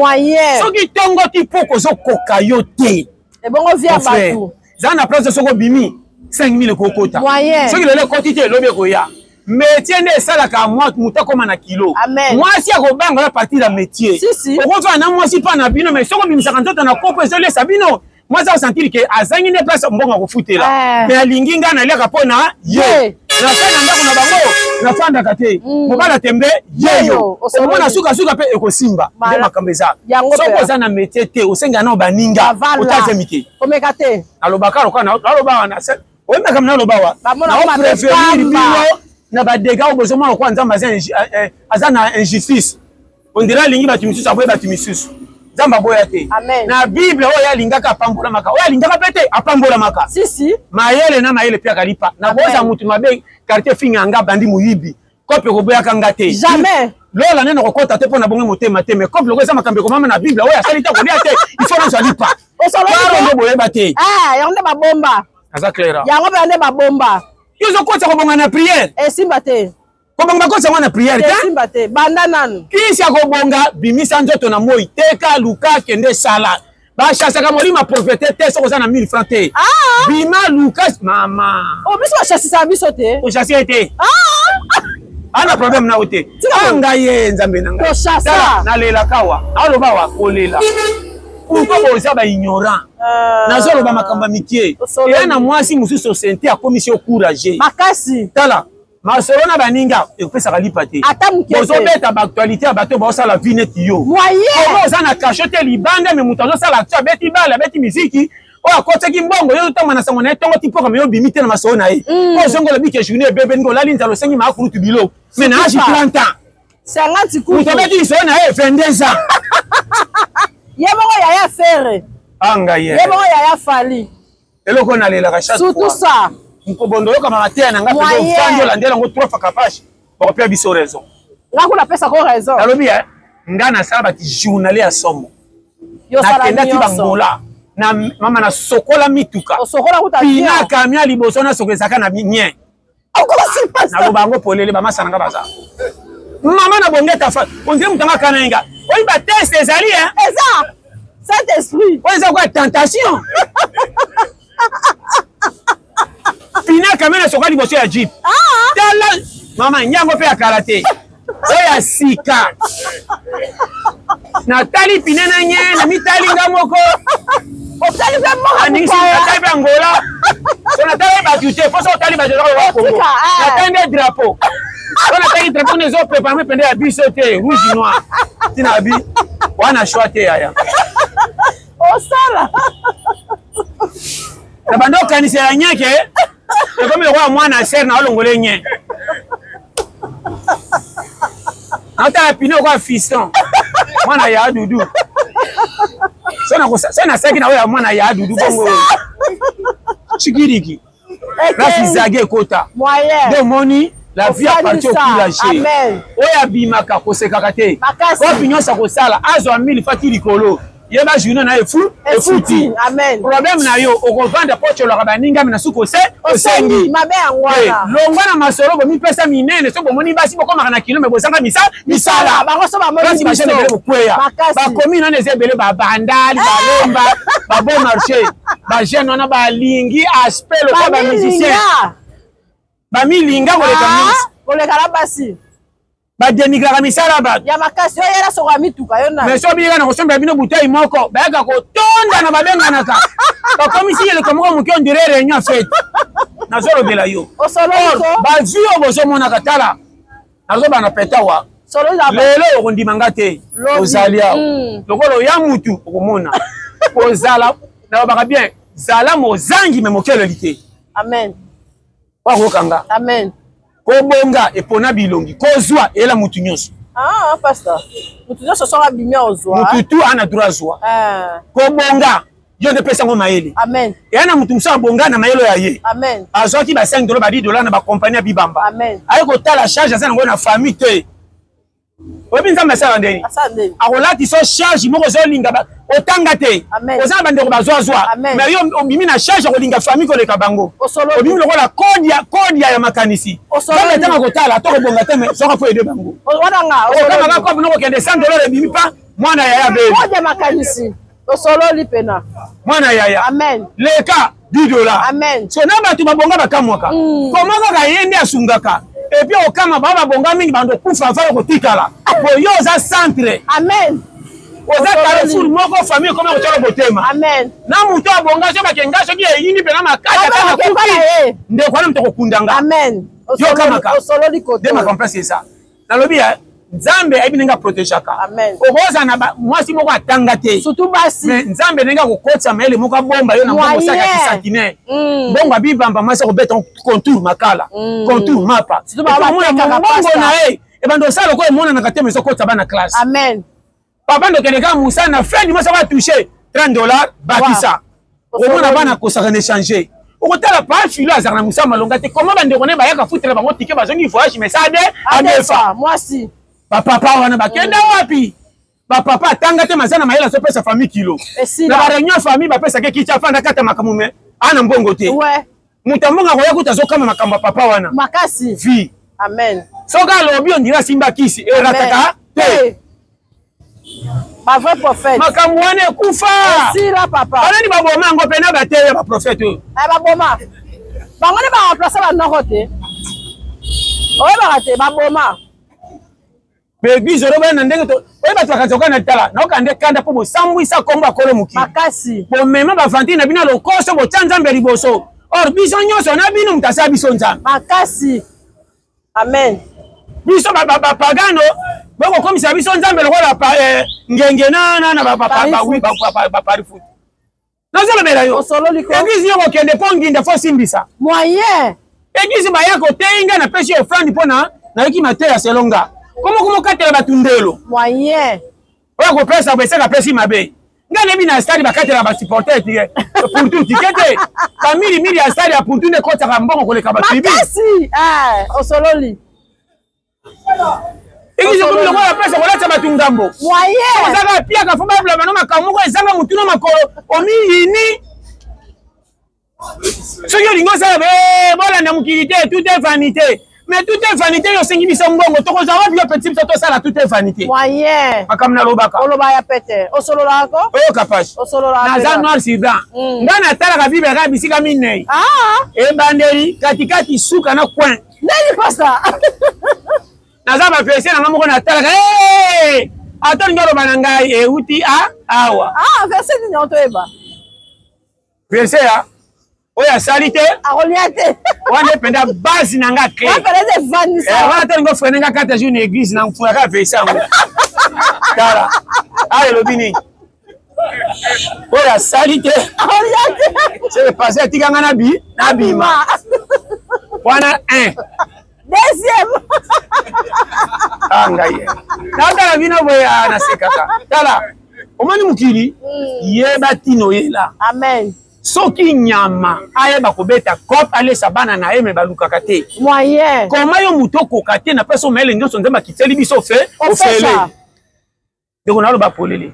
Soki ntongo ti poko ozokoka yo te. Ebongo via bato. Zala na place, soki obimi 5000 ekokota. Soki lelo ekoti te, elobi ekoya. Métier nde esalaka moto akóma na kilo. Mwasi akobanga yo partir ya métier. Okozala na mwasi mpa na bino, mais soki obimisaka nzoto na kopo ezolesa bino, mwasi akosentir ke azangi nde place mbongo akofutela. Mais alingi ngai naliaka mpo na ye, nasali na ndako na bango, nafandaka te. Mobala tembe yeyo, omona sukasuka mpe ekosimba. Nde makambo eza, soki oza na métier te, osengaka nao baninga, otazemi te. Komeka te. Nalobaka lokola naloba wana, oyebi makambo naloba wa, naoprévenir bino na badégâts oyo bozomona. Lokola Nzambe aza na injustice, on dirait alingi bato misusu, aboye bato misusu. Nzambe aboya te. Na Bible, oyo alingaka apambolamaka, oyo alingaka mpe te apambolamaka. Si si. Mayele na mayele mpe akalipa nakoza mutu mabe quartier finga nga bandi moyibi, kope koboyaka nga te. Jamais. Lola nde nakokɔta te mpo na bonge motema te, mais kope loko eza makambo ekomama na Bible, oyo asali te kolia te, il faut nazwa lipa karo nde boyeba te. Yango nde babomba. Aza clair. Yango mpe nde babomba. Yo ozokɔta kobonga na prière. Esimba te. Kobonga bakotisa yango na prière te. Esimba te, banda nanu. Kisi ya kobonga, bimisa nzoto na moi, teka, luka, kende sala. Bachasaka molimo ya pauvreté te soki oza na 1000 franc te. Bima, luka, mama. O biso bachasisaka biso te. Ochasse ye te, ana problème na yo te. Ngai ye Nzambe na ngai. Tochassa. Nalelaka awa, aloba awa kolela. Pourquoi boza baignorant? Nazoloba makambo ya mikie. Eya na mwasi mosusu osente akomisi yo courage. Makasi. Tala masolo na baninga ekopesaka lipa te. Ata moke te. Bozobeta baactualité ya bato baosala vie neti yo. Moyen. Oza na kasho te libanda, me moto azosala action, abeti bale, abeti miziki oyo akotaki mbongo, yo ozotanga na sango na ye ntongo ti mpoka, me yo obimi te na masolo na ye. Po ozongi, olobi ke journée ebebe, ndenge olali nzala, osengi maakulutu biloko, mais na âge 30 ans. 50 kutu. Moto abeti lisolo na ye 22 ans. Ye moko yaya Ferre. Anga ye. Ye moko yaya Fally. Eloko nalelaka chaque surtout ça. Mokobondo oyokama mateya na nga mpenza, ofandi olandela yango trois fois, kapage bakopia biso raison. Nga kuna apesako raison. Nalobi nga nasala bati journalier ya somo, nakendaki bangola na mama, nasokola mituka, pina camion liboso nasokola ezalaka na mien. Naloba yango polele, bamasa na nga baza mama na bongeta fa ondire moto anga kana ye nga oyi batest ezali. Eza Saint Esprit. Oyo eza kwa tentation. Pina camion nasokola liboso ya jeep. Tala mama, nyango mpe ya kala te, oyo ya sika. Natali pine na nye, na mitali nga moko. Otali mpe mboka. Natali mpe Angola, so natali bato te. Fo so otali bato ezaka Kongo. Natali nde drapeau, so natali drapeau nde ezoprépare pende ya biso te, rouge noir, ntina bi wana choix te yaya. Osala. Na banda okanisela nyeke ekomi lokola mwana ser na olongola nye, natala pine okoya fiston mwana ya dudu. So nasaki na oyo ya mwana ya dudu bongo chikiriki place zage ekota nde omoni la vie appartient au courageux. Oyo abimaka kosekaka te, kopi nyonso akosala azwa mille fati likolo, yeba journée na ye efuti. Problème na yo, okovanda po tyolaka baninga, me na suki ose osengi. Longwa na masolo bomipesa minene. So bomoni basi bokomaka na kilo, me bozanga misala. Place bajeune ebele bokweya, bakomi nano eza ebele, babandali, balemba, babon marché. Bajeune wana balingi aspect lokola bamusicien, bamilinga koleka nyonso. Koleka na basi. Badenigraka misala bato ya makasi. Oyo yela soko ya mituka yo na. Mais so biyaka na kosombela bino bouteille moko, bayaka kotonda na babenganaka, bakomisi eleko moko moke, on dirait réunion fête. Nazolobela yo, bazwi oyo bozomonaka. Tala, nazobana petawa lelo, okondima nga te. Ozali awa lokola oya mutu, okomona kozala. Nalobaka bien, zala mozangi me mokeleli te. Amen. Wakokanga. Amen. Kobonga epona bilongi, kozwa eyela mutu nyonso. Ah, pasteur, mutu nyonso soki abimi, ozwa. Mutu tu ana droit azwa. Kobonga, yo nde pesa yango mayele. Amen. Eya na mutu mosusu abonga na mayele ya ye. Amen. Azwaki ba 5 dollar, ba 10 dollar na bakompagnie ya bibamba. Amen. Aye kotala charge aza nango na famille te. Oyebi Nzambe asala ndeni? Akolatisa charge moko ozolinga, otanga te, oza na bandeko bazwazwa, mais yo obimi na charge ya kolinga famille koleka bango. Obimi lokola kodia ya makanisi. Nzambe ntango akotala to kobonga te, mais soka fo ede bango, okamaka kope nokokende 100 dollar, ebimi pa mwana yaya beli. Kodia makanisi, osololi pena. Mwana yaya. Amen. Leka 10 dollar. Amen. So na bato babonga bakamwaka koma kaka ye nde asungaka. Et puis okama bao babonga mingi, bando kufa va kotikala po yo oza centre. Amen. Oza carrefour moko, famille ekoma kotyala motema. Amen. Na moto abonga so bakenga, soki eyindi mpena makasi, ata nakufi, ndeko wana moto akokundanga. Amen. Yo kamaka. Osololi koto. Nde makambo place eza, nalobi ya Nzambe ayebi ndenge aprotegeaka. Okozala na mwasi moko atanga te. Surtout basi. Mais Nzambe ndenge akokotisa mayele moko, abomba yo na mbongo osaka kisakine, mbongo abibamba, mwasi akobeta contour makala, contour mapa, mbongo na ye ebanda osala lokola emonanaka te, mais ezokotisa bana classe. Amen. Papa ndokende kaka mosala, na fin du mois soko atouche 30 dollar, bakisa, omona bana kosaka na échange. Okotala pa filo azalaka na mosala malonga te, koma bandeko ne bayaka futela bango tike, bazongi voyage, mais sa de adefa. Mwasi. Bapapa wana bakenda wapi? Bapapa atanga te, maza na mayele, azopesa famille kilo. Na bareunion famille, bapesaka ekiti, afanda kata makambo, me ana mbongo te. Moto ya mbongo akoya kuta, azokama makambo ya papa wana. Makasi. Vie. Amen. Soki alobi, ondira asimba kisi, erataka te. Bavrai prophète. Makambo wana ekufa. Esila, papa. Banani baboma yango mpe na bateya baprophète oyo? Baboma bango nde baremplace banoko te, oyebaka te, baboma. Baeglise oloba na ndenge oyo bato bakanisa koka na tala, naoka nde kanda mpo bosambwisa nkombo ya Kolo mokili. Makasi. Bomema bavantile na bino ya lokoso, botya Nzambe ya liboso, or biso nyonso na bino, moto asala biso Nzambe. Makasi, amen. Biso bapagano bokokomisa biso Nzambe lokola ngenge na bapari foot. Nazolobela yo, église yo kokende mpo nginda fo simbisa. Moyen. Église baya koteyi ngai, napesi offrande mpona nayoki mateya selonga komo komokatela bato ndelo. Moyen. Oyo kopesa besaka apesi mabe. Ngai nayebi na stade bakatela basupporter tike pour tike te, bamilimili ya stade ya pourtu nde ekotaka mbongo koleka batribu. Makasi, osololi. Église ekomi lokola place kolatisa bato ngambo. Moyen. Ozaka piaka fo babla bano makambo moko ezanga motu na makolo, omiyini. Soki olingi osala, bolanda mokili te, tout est vanité. Mais tout est vanité, yo osengi biso mbongo, tokozwa wapi? Yo peti biso tosala, tout est vanité. Moyen. Makambo nalobaka. Oloba ya pete, osololaka ko. Oyoka pasi. Osololaka. Naza noir sur blanc. Ngai natalaka Bible kaka bisika minei: ebandeli, katikati, suka na coin. Ndeni pasa. Naza baverset na nga moko natalaka. Ata olingi oloba na ngai, euti a awa. Verset nini otoyeba? Verset ya oyo asali te akolia te. Wana mpenza base na nga clé. Wana te olingi ofrene nga kata jour na église, na mfulaka verset yango. Tala awa, elobi nini? Oyo asali te, c'est passé, atika nga na bi nabima wana 1. Deuxième. Ah, ngai natala bino boye, nasekaka. Tala, omoni mokili, yeba ntina oyela. Amen. Soki nyama ayeba kobeta cope, alesa bana na ye, me balukaka te. Moyen. Koma yo moto okoka te na place mayele nyonso Nzambe akiteli biso fe ofele. Ndeko, naloba polele,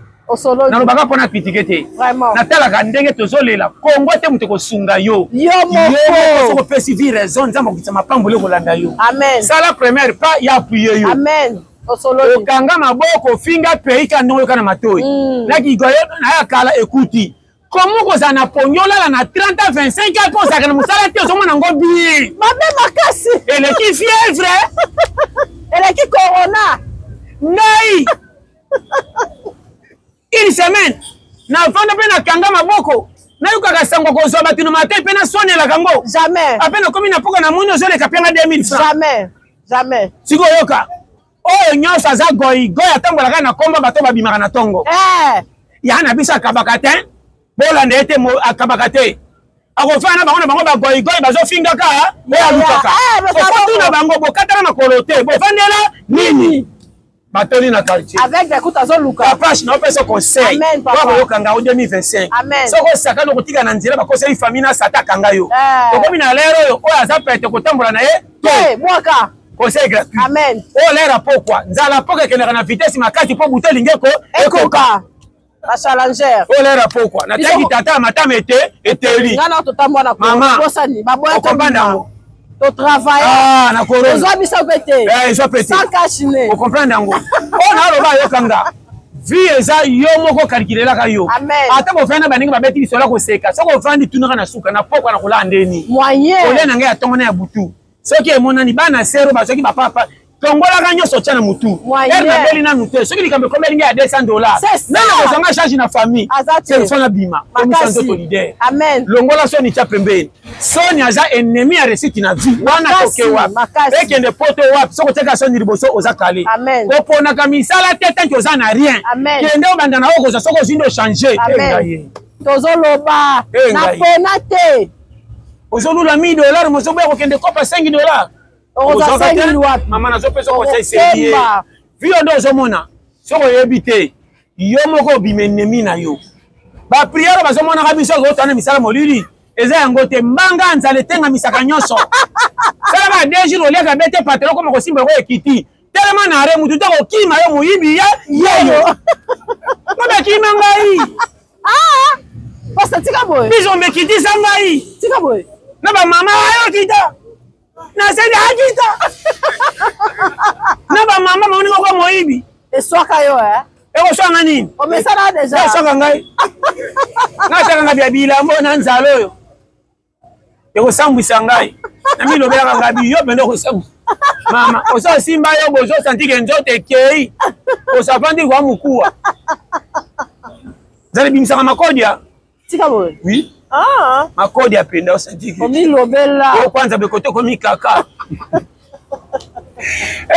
nalobaka mpona kritike te. Natalaka ndenge tozolela Kongo te, moto ekosunga yo. Yo moko. Soki opesi vie raison, Nzambe akokitisa mapamboli ekolanda yo. Amen. Sala première pas ya appuye yo. Amen. Okanga maboko, ofinga pays ka ndenge oyoka na matoi nakigoye naya kala ekuti komo kozala na pongi, olala na 30 a 25 ans mpo ozalaka na mosala te, ozomona ngo bien. Mabe makasi. Eleki fièvre. Eleki corona. semaine navanda mpe nakanga maboko, nayokaka sango kozwa bato na matoi mpe nasonelaka yango. Jamais. Ape nakomi na mpoka, namoni ozoleka mpe nga 2000 francs. Jamais, jamais. Sikoyo yoka, oyo nyonso aza goigoi, atambolaka na komba bato babimaka na ntongo. Ya na biso akabaka te, bolanda ye te, akabaka te, akofana na bango na bango bagoigoi bazofingaka oyo alukaka. Okotuna bango, bokatana makolo te, bofandela nini? Batoli na quartier avec des coups, azoluka. Papa, naopesa conseil. Amen, papa. Okoyoka ngao 2025. Amen. Soki osakani, okotika na nzela, bakoseli famille na sata akanga yo. Tokomi na lere oyo, oyo aza pete kotambola na ye te. Mwaka. Conseil gratuit. Amen. Oyo lere apokwa, nzala poka ekendaka na vitesse makasi mpo butu elingi eko ekoka bachallenger. Oyo lere apokwa nataki tata ya matama ete eteli. Nga na totambola na Mama. bosani baboya. Okomprendre yango. Totravaille. Ah, na corona. Ozwa biso mpe te. Ezwa pe te. Sans cache-nez. Okomprendre yango. Oyo naloba, ayokanga vie eza yo moko kalkulelaka yo. Amen. Ata bofandi na baninga, babeti lisolo ya koseka, soki ofandi, tunaka na suka na pokwa na kolala ndeni. Moyen. Kolia na ngai ya ntongo na ya butu, soki emonani bana sero bazwaki bapapa, tongolaka nyonso, otya na mutu. Moyen. Ere nabeli nanu te, soki likambo ekomeli ngai ya 200 $, C'est ça. nani akozwanga charge na famille? Aza te. Telefone abima komisa Makasi. nzoto leader. Amen. Longola soni, tya pembeni. Soni aza ennemi ya réussite na vie wana. Makasi, Toke wapi? makasi. Ekende poto wapi? Soki otiaka soni liboso, oza kale. Amen. Koponaka misala te tant que oza na rien. Amen. Kende obanda na oyo kozwa, soki ozwi nde ochange. Amen. Tozoloba. Eh, ngai. Napona te. Ozolula 1000 $, mozoboya kokende kopa 5 $. Okozwa Ozwaka te? 5 wapi? Mama, nazopesa conseil sérieux. Okemba. Vie oyo nde ozomona, soki oyebi te, yo moko obima ennemi na yo. Baprière bazomonaka biso ozotana misala molili, eza yango te. Mbanga ya nzala etengamisaka nyonso. Salaka 2 jours oliaka be te, patelo koma kosimba yango ekiti telema na are mutu te kokima yo moyibi ya yeyo mabakima ngai. Ah! Pasta, tika boye. Biso mekitisa ngai. Tika boye. Na bamama ayokita naseli akita na bamama bamoni moko moyibi. Eswaka yo, eh? Ekoswanga nini? Omesana déjà. Eswaka ngai, nasaka ngai bya bilambo na nzala oyo ekosambwisa ngai. Namilobelaka ngai biyo mpenza okosambwisa mama ozosimba yo bozosantike nzoto ekei osafandi kwa mokuwa nzala ebimisaka makodia. Tika boye. Oui. Ah. Makodia mpenza osantike. Omilobela. Okwanza bekote okomi kaka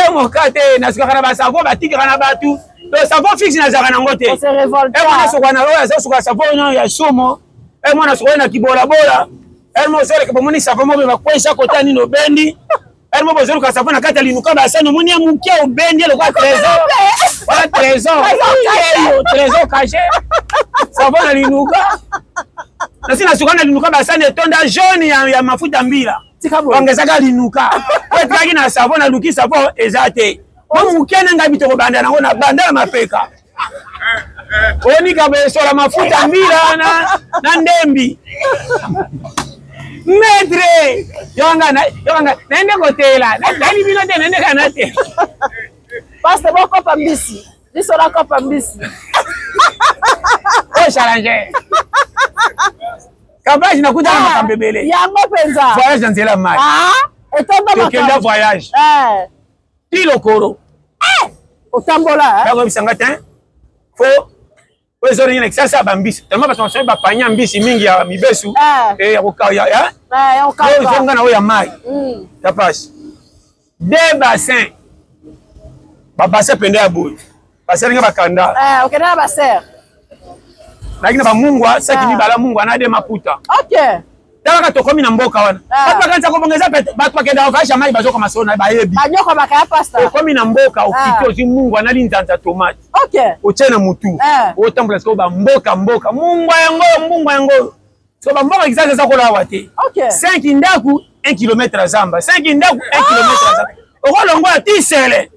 e moka te. Nasukaka na basavon batikaka na bato to savon fixe nazalaka nango te. Ose révolta. E mwana sokola na oyo azosuka savon oyo ya somo, e mwana sokola na kibolabola ere mo ozoleka, bomoni savon moko bakwesa kota nini, obendi ere mo bozoluka savon na kati ya linuka basani, omoni ya moke, obendi lokola trésor wala trésor eyo trésor caché savon na linuka. Nasi nasuka na linuka basani etonda jaune ya mafuta mbila. Tika boye. Bangezaka linuka oyo etikaki na savon, naluki savon eza te. Mo moke na ngai bitoko banda nango na banda na mapeka onika besola mafuta mbila na ndembi. Maître yokanga yokanga, nayende kotela, nayebi bino te, nayende kaka na te. Pasta, bokopa mbisi, biso nakopa mbisi. Oyo challenger kabage nakutana makambo ebele. Yango mpenza. Voyage na nzela mai. Ah, etonda. Tokenda voyage ti lokolo. Otambola, eh? Bakoyebisanga te fo oyo ezolingi na kisasa bambisi tellement bato basoki bapanya mbisi mingi ya mibesu. Ya Ya kokauka. Ezonga na oyo ya mai ya pasi de bassin, babassin pende ya boye basalinga bakanda. Okenda na basere. Nayaki na bamungwa saki mibala, mungwa na de maputa. Talaka, tokomi na mboka wana, bato bakanisa kobonga eza pete. Bato bakendaka voyage ya mai, bazokoma solo na bayebi. Banyoko bakaya, pasta. Okomi na mboka, okiti, ozwi mungwa na linzanza, tomate, otie na mutu, otambola. Sikoyo bamboka mboka mungwa yango oyo, mungwa yango oyo siko bamboka kisasa eza kola awa te. 5 ndaku 1 kilomètre ya zamba, 5 ndaku 1 kilomètre ya zamba, okolongola ti sele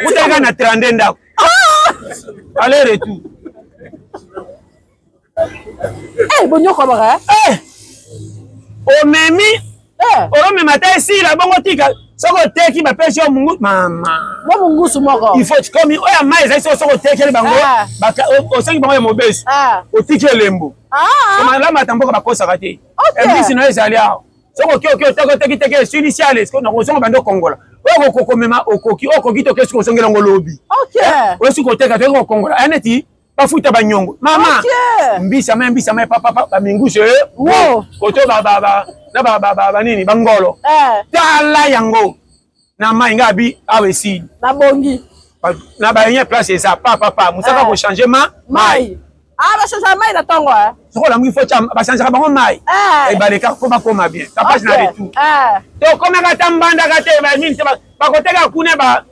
okutaka na 32 ndako aller retour. Bonyoko baka. Omemi, olomema ta esila bongo, tika soki oteki bapesi yo mungu mama. Mo mungusu moko. Il faut komi oyo ya mai ezali soki otekeli bango, osengi bango ya mobesu, otiki elembo malamata mboka bakosaka te. Mbisi na yo ezali awa, soki oki oki oteki oteki teki esilisi ale nakozonga bandi okongola oyo kokomema okoki okoki te, okesi kozongela yango lobi. Oyo soki oteka toyeki kokongola aya neti. Bafuta banyongo mama. Ok. Mbisa mai, mbisa mai, papapa, bamingusu e Wo. koto na banini, bangolo. Tala yango na mai nga abi awa esili. Nabongi. Na bayenye place eza papapa mosaka kochange ma mai. Mai, ah, bachange mai na ntongo, eh. Soki olamuki, fo tia, bachangeaka bango mai. Ebaleka fo bakoma bien kapage na retour. Tokomaka ata mbandaka te, banini te, bakoteka kuna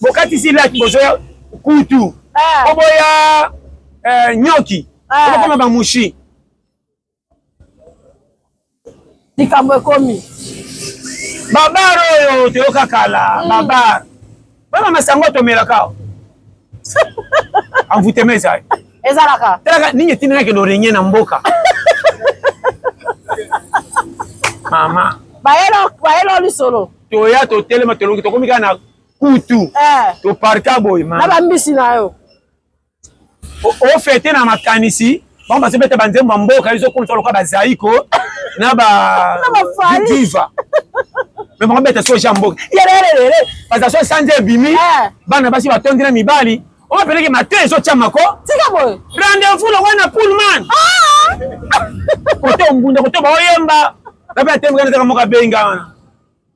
bokatisi laki, bozoya kutu oboya nyoki, okokoma bamushi. Likambo ekomi. Babar oyo toyoka kala, babar bana masango tomelaka, envoûtement ezali. Ezalaka. Talaka nini etindaka kende orenye na mboka, mama. Bayelo lisolo. Toya, totelema, tolongi, tokomi kaka na kutu. Toparka boye. Na mama. Bambisi na yo. Ofete na makanisi bango bazobeta banzembo ya mboka, ezokomisa lokola bazaiko na Na bafali. Diva, me bango beta soja ya mboka yelelelele, baza so sanza ebimi. Bana basi batondi na mibali oyo peleke mate ezotiamako. Tika boye. Rendez-vous lokola na Pullman, kote ombunda, kote baoyemba nape atemeka nataka moko abenga wana.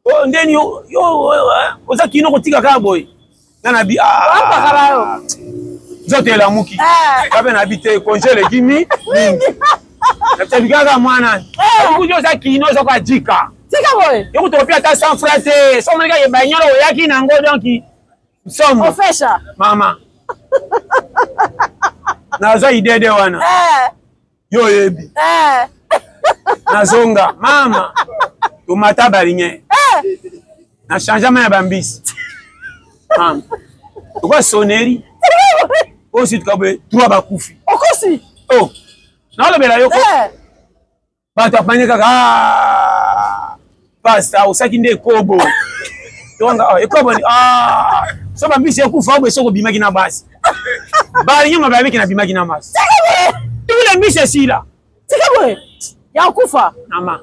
Oh, ndeni yo yo, oza kino kotika kaka boye nga na bi. Wapaka na yo. Nzoto elamuki. Kape na bi te, congé eleki mingi, nabi kaka mwana abikuti oza kino, oza koajika. Tika boye. Yo kutu opi ata 100 franc te, so omoni kaka ebanyolo oyaki nango, donc somo. Ofesha. Mama, nazwa idede wana. Yo oyebi. Nazonga, mama, tomata balinge na changement ya bambisi, mama, lokwa sonnerie oyo situka boye, trois bakufi. Okosi. Oh, nalobela yo ko. Bato apanye kaka: "Ah, pasta, osaki nde ekobo." Tonga, ah, ekobo ni ah, so bambisi ekufa boye, soki obimaki na basi, balingi mababiki, nabimaki na masi, tule mbisi esila. Tika boye, ya kufa. Mama,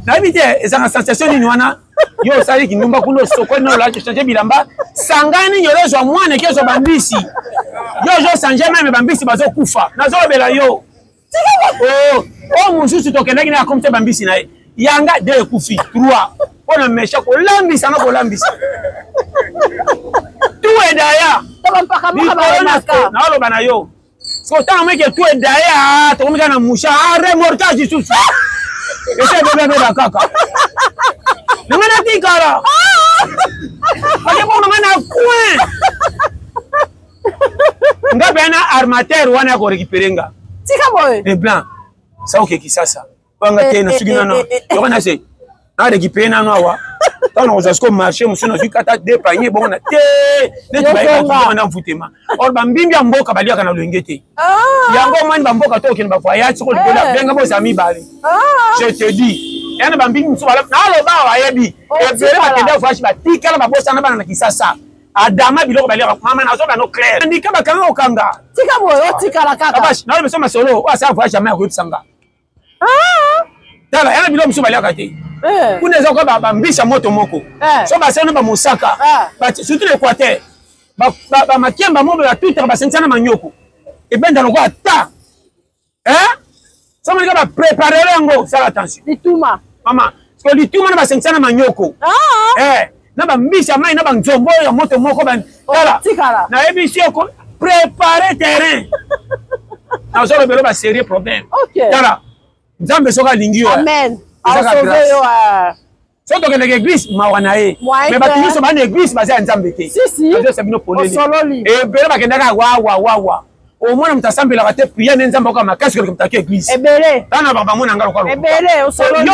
nayebi te ezalaka sensation nini wana. Yo osali kindumba kuna, osokoli na olaki, change bilamba, sanga nini, olozwa mwana eke ozwa bambisi, yo ozochange meme bambisi bazokufa. Nazolobela yo. Oh, oyo mosusu tokendaki na akomi te, bambisi na ye yanga de ekufi trois mpo na mesha kolambisa na kolambisa tu edaya. To bampaka moko bayemaka. Naoloba na yo, so otanga moke tu edaya, tokomi kaka na musha a remorquage lisusu, ese ebebebeba kaka nanga natikala ake bongo nanga na coin nga mpe na armateur wana ya korécupérer nga. Tika boye. Le blanc sa oke Kisasa wanga te, nasuki nano yoko na se na récupérer nano awa. Ntango nakozwa siko marché mosusu, nazwi kata de panier bongo na te neti bayebaki na mvutema. Or bambimbi ya mboka baliaka na lwenge te. Yango omani bamboka to okende bavoyage, soko likolo abenga bozala mibale. Je te dis, yana bambimbi mosusu naloba awa, ayebi ebele bakende voyage, batikala babosana bana na Kisasa. Adama biloko baliaka, mama, nazoba no clair, ndika bakanga kokanga. Tika boye, otikala kaka. Naloba biso masolo oyo asala voyage jamais akoyebisa nga. Tala, yana biloko mosusu baliaka te kuna, eza koka bambisi ya moto moko so basali bamosaka, surtout l'Équateur, bamakemba mo batutaka, basangisa na manyoko, ebenda lokola ta so monika baprépare yango. Sala attention. Lituma. Mama, parce que lituma na basangisa na manyoko na bambisi ya mai na banzombo ya moto moko. Tala, nayebi si oko préparer terrain, nazolobelo basérieux problème. Tala, Nzambe soki alingi yo, amen. Ezaka yo. Soki tokendaka église, mawa na ye, mais bato nyonso baa na église baza ya Nzambe te. Azoyesa bino polele, ebele bakendaka wawawawa. Omona moto asambelaka te, prière nde Nzambe akoka makasi koleka moto ake église. Ebele. Tala, bamona nga lokola Ebele. Yo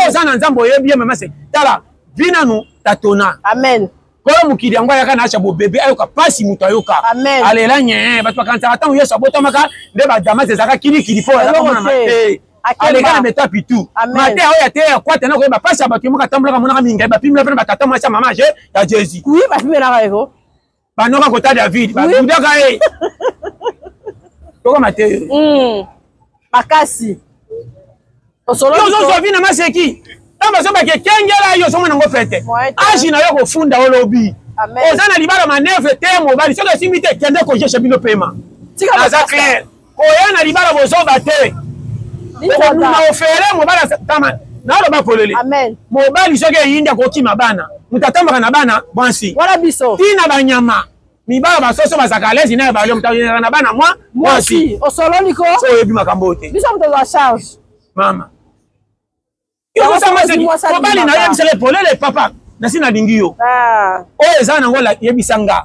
oza na Nzambe, oyebi ye. Mama se tala vi nanu tatona. Amen. Kolo mokili yango ayaka na acha bobebe, ayoka pasi, moto ayoka alela nye. Bato bakanisaka ntango Yesu abotamaka nde badamasi ezalaka kilikili, mpo te aleka na beta pitu mate oyo ate ya kwate na koyeba pasi ya bato. Moko atambolaka, monaka mingai bapimela mpe na batata mwasi ya mama je ya Jésus. Oui, bapimelaka eko. Banoka kota David, babudaka ye tokoma te. Makasi. Ozozwa vi na maseki, ntango bazobaka ekengela yo, ozomona yango fete age na yo kofunda. Olobi oza na libala, manœuvre te. Mobali soki esimbi te, kende kojesha bino pema. Naza clair, koya na libala bozoba te, okomuna ofele mobali tama. Naloba polele, mobali soki eyindi akokima bana. Moto atambaka na bana mwasi wana biso ntina banyama mibala basoso bazalaka alezi na ebale. Moto azalaka na bana mwa mwasi. Osololi ko. So oyebi makambo oyo te. Biso moto azwa charge. Mama, mobali na yo yebisaka polele: "Papa, nasi nalingi yo." Oyo eza nango, yebisa nga,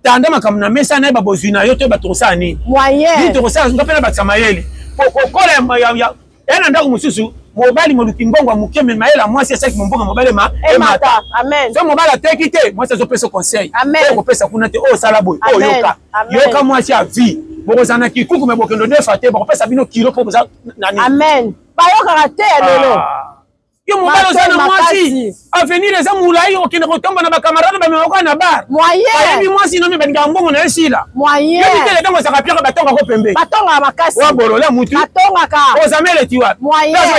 tanda makambo na mesa, nayeba bozwi na yo to bato kosala nini. Moyen. Tokosala nga mpe na bakisa mayele po kokola ya na ndako mosusu. Mobali moluki mbongo ya moke, me mayele ya mwasi esalaki mombongo mobali emata. So mobali ateki te, mwasi azopesa conseil: oyo kopesa kuna te, oyo osala boye, oyo yoka yoka. Mwasi ya vie, bokozala na kikuku, me bokendo defa te, bakopesa bino kilo mpo boza nani. Amen. Bayokaka te ya lelo. Yo mobali oza na mwasi, avenir eza molai. Okende kotomba na bacamarade, bamemaka na bar, bayebi mwasi nomi, balingaka mbongo na esila. Yebi te, ntango ezalaka piaka, batongako pembeni. Batongaka makasi. Wa bolola mutu. Batongaka. Ozamele ti wapi?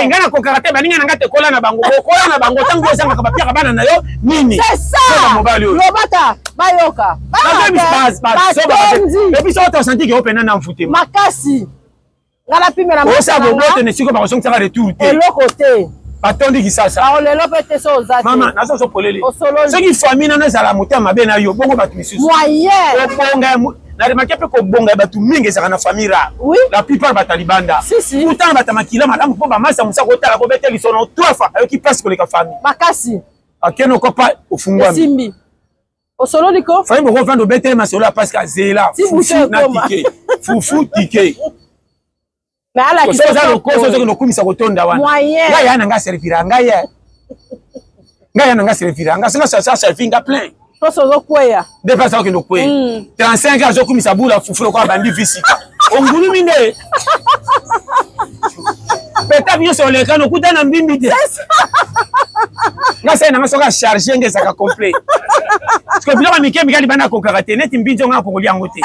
Ngai nakokaka te, baninga na nga te. Kola na bango, bokola na bango. Ntango ozangaka, bapiaka bana na yo nini? Mobali oyo lobata, bayoka. Epuis oyo tosantike opena na mfutema. Makasi. Nga napimela. Osa bobote na esika bakosongisaka retour te. Eloko te. Batondi Kisasa. Lelo mpe te, so oza te. Mama, nazo polele. Soki famille nano ezala motema mabe na yo, bongo bato misusu. Moyen. Kobonga na remarquer mpe, kobonga ya bato mingi ezalaka na famille rare. La plupart bato libanda. Pourtant bato makila malamu, mpo bamasa mosu akotala kobete lisono trois fois, ayoki place koleka famille. Makasi. Akende okopa ofungwami. Esimbi. Osololi ko. Famille bokovanda, obetele masolo ya parce que azela fufu na tike, fufu tike. Mais oza lokoso, ozokende okumisa kotonda wana. Ngai ya na ngai servira ngai ye, ngai ya na ngai servira ngai, singa sa servi nga plein. Poso ozokweya. Nde place akokende okweya 35 azokumisa bula fufu lokola bandi visika ongulumi nde peut-être nyonso oleka nokuta na mbimbi te. Nga sali nanga soki acharge nge ezalaka complet, parce que biloko mike mike libanda akokaka te, neti mbinzi onga akokolia yango te,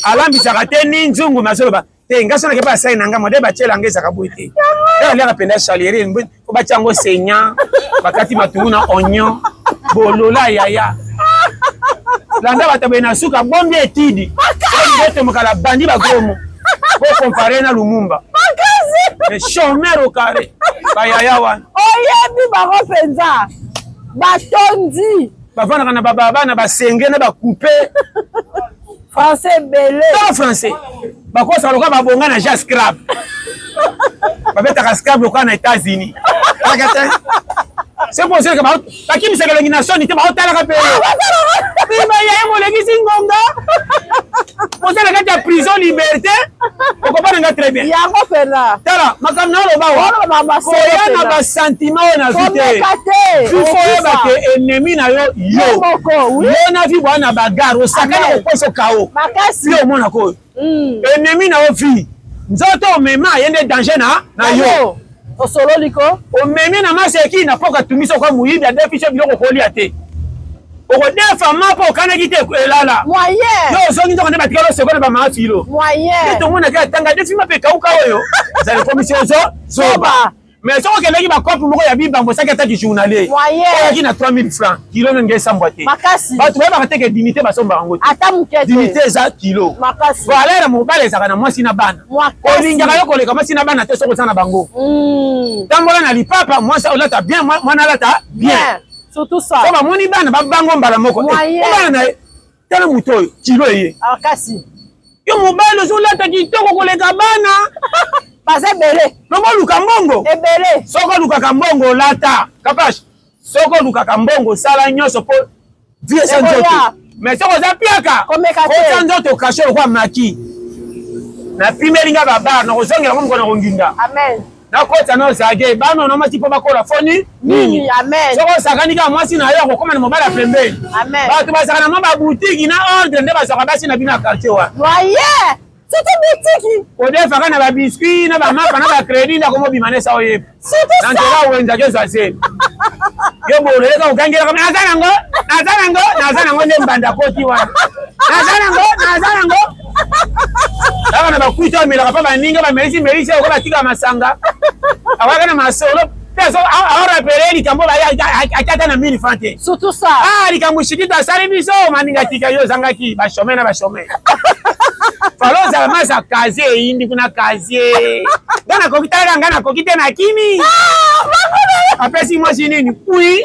alambisaka te ni nzungu. Mazoloba te, nga so nake mpe asali na nga mode batiela nga ezalaka boye te. Nga aliaka mpenza chalerie po batia yango seignant, bakati matungu na oignon. Bolola yaya, landa bato boye na suka bombi etidi etomokala bandi bagomo po compare na Lumumba, mais chômeur au carré, bayaya wana. Oyebi bango mpenza, batondi. Bavandaka na bababa na basenge na bacoupe. Français ebele. Tala français, bakosaka lokola babonga na ja scrab, babetaka scrab lokola na États-Unis. C'est pour ça que bakimisaka elongi na soni te, baotalaka mpe bayaye molekisi ngonga, oza na kati ya prison liberté, okopana nga très bien. Yango mpena. Tala makambo na oloba wa koya na basentiment oyo nazwi te. Fifo oyeba ke ennemi na yo, yo yo na vi bwana na bagare, osakana kokwesa kao yo omonaka oyo ennemi na yo vi nzoto omema ye nde danger na yo. Osololi ko. Omemi na maseki na poka tumisi okwa moyibi, adefi so biloko kolia te, okodefa mapa okanaki te elala. Moyen. Yo ozongi nzoko nde batikala oseko na bamama filo. Moyen. Nde tomonaki atanga defi mapa ekauka oyo ezali komisi ozo zoba. Mais soki okendaki bakope moko ya bibambo, osaki ataki journalier, oyaki na 3000 francs kilo, nenge esambwa te. Bato bayebaka te ke dignité basombaka yango te. Ata moke te. Dignité eza kilo. Valeur ya mobali ezalaka na mwasi na bana. Olingaka yo koleka mwasi na bana te soki oza na bango. Tambola na lipapa, mwasi olata bien, mwana alata bien. Surtout ça. So bamoni bana babango mbala moko bana na ye, tala moto oyo kilo eye. Kasi yo mobali ozolata kitoko koleka bana. Baza ebele. Longo oluka mbongo. Ebele. Soki olukaka mbongo, olata kapashe. Soki olukaka mbongo, osala nyonso mpo vie eza nzoto. Mais soki oza piaka, oza nzoto kashe lokwa maki. Napimeli nga babar, nakozongela ngo mokolo na konginda. Amen. Nakota na ozage bana na mwasi mpo bakola foni nini. Soki osakani kaka mwasi na yo, akokóma na mobali ya pembeni. Bato bazalaka na mwa babutiki na ordre nde bazwaka basi na bino ya quartier wana. Surtout butiki. Odefaka na babiscuit na bamapa na bacrédit, ndako mobima nesa oyeba na nzela wenzaki ozwa zeli. Yo bololeka ogangelaka: "Naza nango, naza nango, naza nango." Nde mbanda koti wana: "Naza nango, naza nango." Kaka na bakwiti amelaka mpa baninga bamelisi melisi, oko batika masanga, awaka na masolo mpe aorapele likambo atiata na 1000 franc te. Surtout ça. Ah, likambo shikito asali biso maninga, tika yo ozangaki bachome na bachome. Falo ozala masa kazie eyindi kuna kazie. Nga nakoki talaka nga nakoki te na kimi. Ah, Apesi mwasi nini? Pui.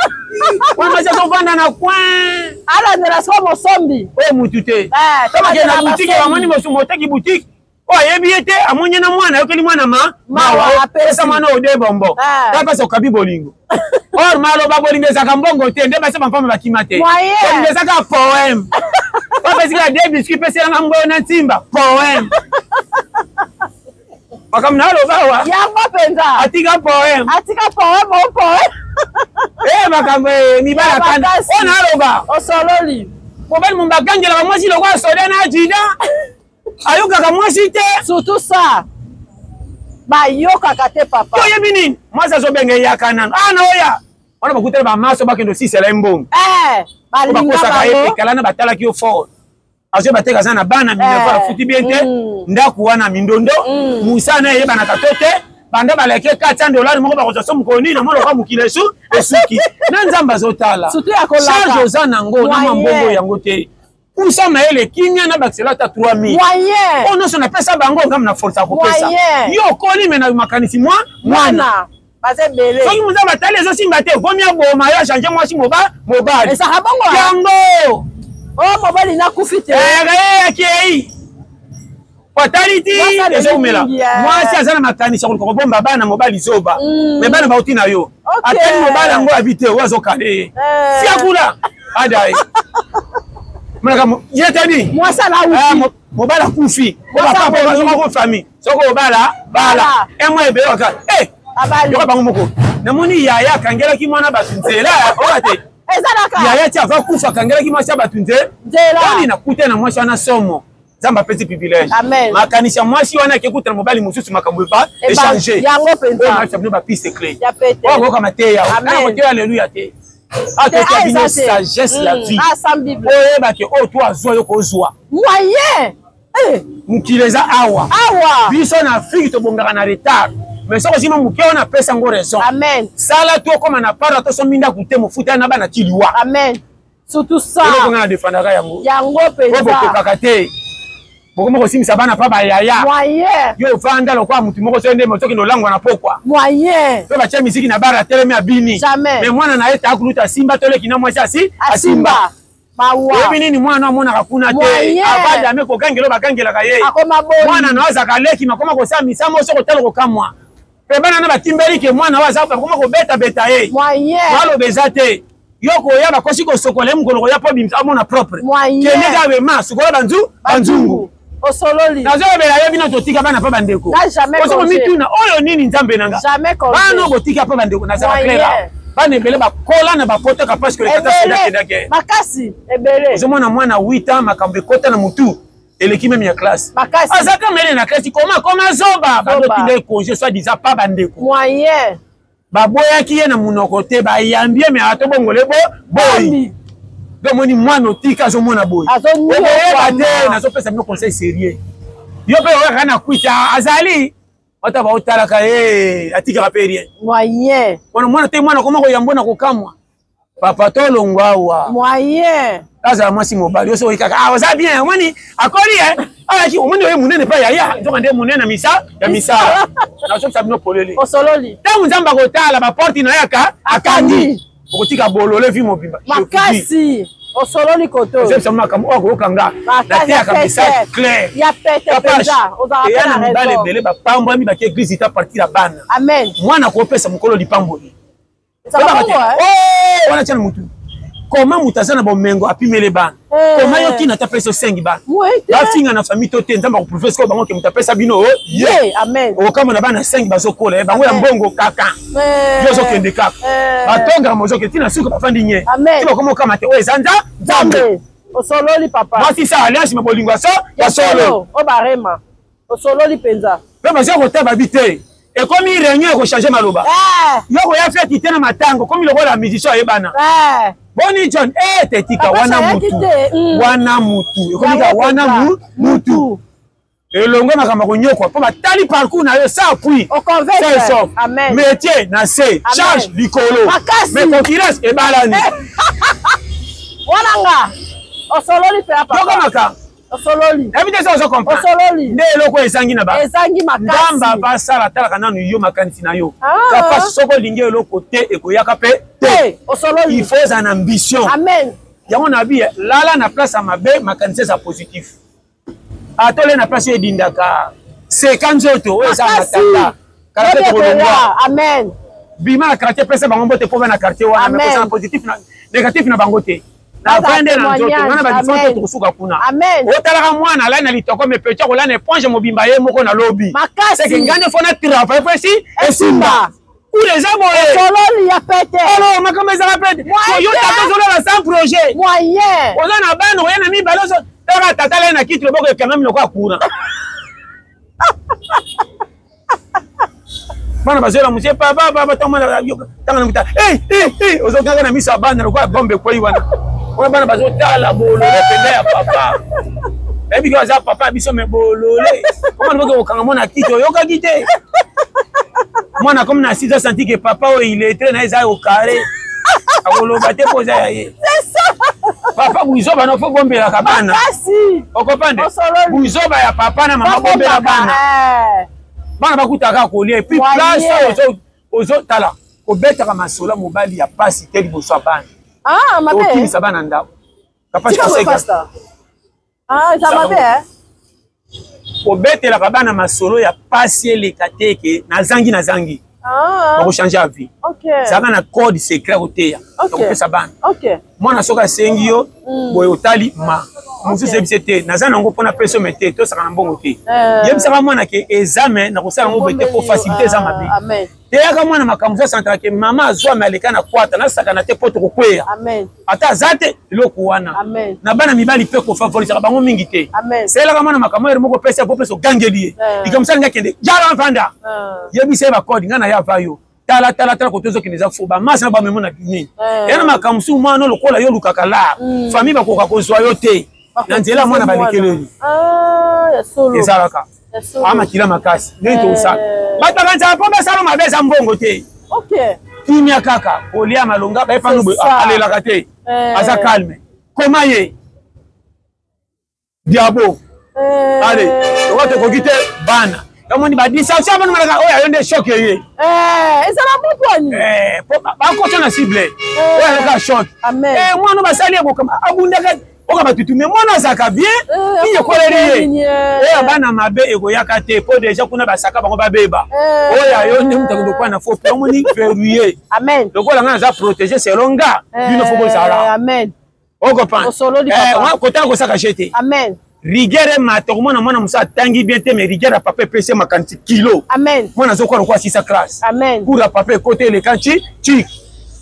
Wana mwasi azovanda na coin. Alandela soko mosombi. Oyo mutu te. Eh, Tobakende na tolandela boutique basombi. bamoni moteki boutique. Oyo ayebi ye te amoni ye na mwana ayokeli mwana ma Mawa, apesi. pesa mwana oyo de bombo. Eh. Kaka pesa okabi bolingo. Or maloba bolingo ezalaka mbongo te nde basi bampamba bakima te. Moyen. Bolingo ezalaka poème. Bapesi kaka de biscuit peselanga mboyo na ntimba poème. Makambo na aloba awa Yango mpenza. atika poème. Atika poème o poème. Eh makambo eh, mibali Ya akanda. makasi. Oyo na aloba Osololi. mobali mumba agangelaka mwasi lokola soda na adjudant ayokaka mwasi te. Surtout ça. Bayokaka te papa. Yo oyebi nini mwasi azobenga eyaka nano ah na oya wana bakutana bamaso bakende osisela ye mbongo Eh, Po balinga bakosaka ye bango. ekala na batalaki yo fort azoyeba te kaza na bana minerval Eh, afuti bien te mm. ndako wana mindondo mosala na eyebanaka to te banda baleki 400 dollar moko bakozwa so mokolo nini namona lokola mokili esu esuki na nzambe azotala Surtout ya kolaka. charge oza nango na mwa Moyen. mbongo yango te pusa mayele kimia na bakisela ata 3000 Moyen. oyo nyonso napesa bango ngambo na force ya kopesa Moyen. yo okoli me na makanisi mwa mwana Mwana. Baza ebele. soki moza batali ezosimba te vomi aboma yo achange mwasi mobali Ezalaka bongo. ah? yango Oh mobali nakufi te. Eh, akei otali ti Mwasi aleli ezoumela mingi, eh. mwasi aza na makanisi ya koluka kobomba bana mobali zoba me bana bauti na yo Ok. atali mobali yango abi te oyo azokale ye Eh. siakula adaye monaka ye tani Mwasi Ah, alawuti. mobali akufi Mwasi abomi. bapapa famille soki obala bala Bala. emwa ebele waka Abali. yoka bango moko namoni yaya akangelaki mwana bato nzela oka te Ezalaka. yaya ti ava kufa akangelaki mwasi ya bato nzela Nzela. oni nakuta na mwasi wana somo nzambe apesi privilège Amen. makanisi ya mwasi wana akekutana mobali mosusu makambo eba Eba- échange yango mpenza. bino bapiste clé Ya pete. oyo akoyoka mateya Amen. ana koteya aleluya te Te, atotia ah, bino eza te. sagesse ya vie Ah, sans Bible. oyebake oyo to azwa yo kozwa Moyen. Eh, mokili eza awa awa. biso na afrike tobongaka na retard mais soki ozima moke wana apesa yango raison Amen. sala to okóma na part atosombi ndako te mofuta na bana ti liwa Amen. Surtout ça. eloko nga na defendaka yango Yango po mpenza. bokokaka te bokoma kosimisa bana mpa bayaya Moyen. yo ovanda lokola motu moko soki nde sokende olangwa na pokwa Moyen. mpe batia misiki na bara atelemi abini Jamais. me mwana na ye taakuluta asimba toleki na mwasi asi Asimba. asimba Mawa. oyebi nini mwana amonaka kuna te Moyen. avandi ame kogangela oyo bagangelaka ye Akoma boni. mwana na azaka leki makoma kosala misamo soki otala kokamwa mpe bana na batimbeli ke mwana oyo aza bakoma kobetabeta ye Moyen. baloba eza te yo koya bakosi kosokola ye mokolo koya mpo bimisa amona propre Moyen. kende kaka bema sukola banzu banzungu Osololi. nazolobela yo bino totika bana mpa bandeko Na jamais ozo congé. komituna oyo nini nzambe nanga Jamais congé. bana oyo botika mpa bandeko nazala Moyen. clair awa. bana ebele bakola na bapotaka parce que lekata Ebele. sodakendake Makasi. Ebele. ozomona mwana 8 ans makambo ekota na motu eleki meme ya classe Makasi. azaka mayele na classe koma koma zoba bazotinda ye congé soit disant pa bandeko Moyen. baboyaki ye na monoko te bayambi ye me atobongole bo boyi Bambi. nde omoni mwana otika azomona boye Azonyokwama. okoyeba te nazopesa bino conseil sérieux yo mpe oyaka na kwita azali wata baotalaka ye atikaka mpe rien Moyen. wana mwana te mwana koma koyambo na kokamwa papa tolongwa awa Moyen. azala mwasi mobali yo so oyi kaka ah oza bien omoni akoli ye ayaki omoni oye monene epai yaya nzoka nde monene na misa ya misala nazopesa bino polele Osololi. ntango nzambe akotala baporte na ye aka akangi okotika bolole vi mobimba Makasi. Osololi koto. ozebisa makambo oyo akoyoka nga Makasi ya nateyaka pete. message clair Ya pete mpenza. Ozalaka eya mpe na na mibale raison. ebele bapambwami baki eglise ita partir ya bana Amen. mwana akopesa mokolo lipamboli Ezalaka Oyebaka te. bongo, eh? Oh, wana tia na mutu koma moto aza na bomengo apimele bana Eh. koma yo kina ata apesa yo 5 bana Moyen te. bafinga na famille to te nzambe akoprouve sikoyo bango ke moto apesa bino oh, ye Ye. Amen. okama na bana 5 bazokola eh, bango ya Amen. mbongo kaka Eh. yo ozokende kaka Eh. batongaka mozokende ntina suka bafandi nye Amen. ti bakoma okama te oyo eza nza nzambe Nzambe. Osololi papa. mwasi sa alliance me bolingo ya so ya solo O barema. Osololi mpenza. mpe baza kotala babi te ekomi réunion ekochange maloba Eh. yo koya feti te na matanga okomi lokola musicien ayebana Eh. boni john e tetika Papa wana ayaki mutu te, mm. wana mutu ekomi kaka Yango wana mpenza. mutu elongo makambo ya konyokwa mpo batali parcours na yo sa appui Oconvaincre. sain sauf Amen. métier na se charge likolo Makasi. mais concurrence ebalani Wana nga. Osololi mpenza papa. yokamaka Osololi. Nayebi te soki ozo comprendre. Osololi. Nde eloko ezangi na ba. Ezangi makasi. Nzambe abasala atalaka nanu yo makanisi na yo. Ah. Papa soki olingi eloko te ekoyaka pe te. Osololi. Il faut ozala na ambition. Amen. Yango na bi lala na place ya mabe makanisi eza positif. Ata ole na place oyo edindaka seka nzoto oyo eza matata. Kala te tokolongwa. Amen. Bima na quartier pesa bango mbote po na quartier wana mais kozala positif na négatif na bango te. Na vende na nzoto wana ba différent te tokosuka kuna. Otalaka mwana alai na litoko mais petit akolala na éponge mobimba ye moko na lobi. Makasi. C'est que ngande faut na travailler faut esi esimba. Kuna eza boye. Sololi ya pete. Alors makambo ezaka pete. Yo tata ozolala sans projet. Moyen. Oza na bana oya na mibale ozo tala tata alai na kiti loboko ekangami lokola courant. Bana bazola mosie papa papa ntango mwana tanga na mota ozokanga na miso ya bana lokola bombe ekwei wana wana bana bazotala bolole mpenza ya papa nayebi ke aza papa ya biso me bolole koma loboki kokanga mwana kiti oyokaki te mwana komi na six asanti ke papa oyo illettré na ye eza okare akoloba te mpo oza ya ye papa buzoba no fo bombelaka bana okopande buzoba ya papa na mama bombela bana bana bakutaka kolia epuis place oyo ozotala kobetaka masolo mobali ya pasi te liboso ya bana okimisa bana ndako kobetelaka bana masolo ya pasi eleka te ke nazangi nazangi bakochange ya vie ezalaka na code secret koteya bakopesa bana mwana soki asengi yo boye otali ma mosusu yebise te naza nango mpona peso me te tosaka na mbongo te yebisaka mwana ke eza me nakosala yango boye te po facilité eza mabe teyaka mwana makambo mosusu asantaka ke mama azwa me aleka na kwata nasakana te mpo tokokweya ata aza te eloko wana na bana mibali mpe kofavorisaka bango mingi te selaka mwana makambo ere moko opesa po pesa ogangeli ye likambo mosusu alingi akende jala mfanda yebisa ye bakode ngai na ye ava yo tala tala tala kote ozokende eza fo bamasi na bamemo na nini ya na makambo mosusu mwana lokola yo olukaka lar famille bakoka kozwa yo te na nzela mwana balekeleli ezalaka amakila makasi ndenge tosala bato bakanisaka mpo basala mabe eza mbongo te kimia kaka kolia malonga bayepanu alelaka te aza calme koma ye diabo ale lokola tokoki te bana yamoni badisansion bana malaka oyo ayo nde choc ye ezala mopwani bakota na cible oyo ayoka choc mwana basali ye abundaka oka batutu me mwana azalaka bien nini ekoleli ye oyo bana mabe ekoyaka te po deja kuna basaka bango babeba oyo ayo nde moto akende kokwana fo pe omoni verrouille lokola ngai naza protégé selon nga bino fo bozala okopana kotala kosaka je te rigueur emata okomona mwana mosusu atangi bien te mais rigueur ya papa epesi ye makanisi kilo mwana azokoka lokola asisa classe cour ya papa ekota eleka nci ci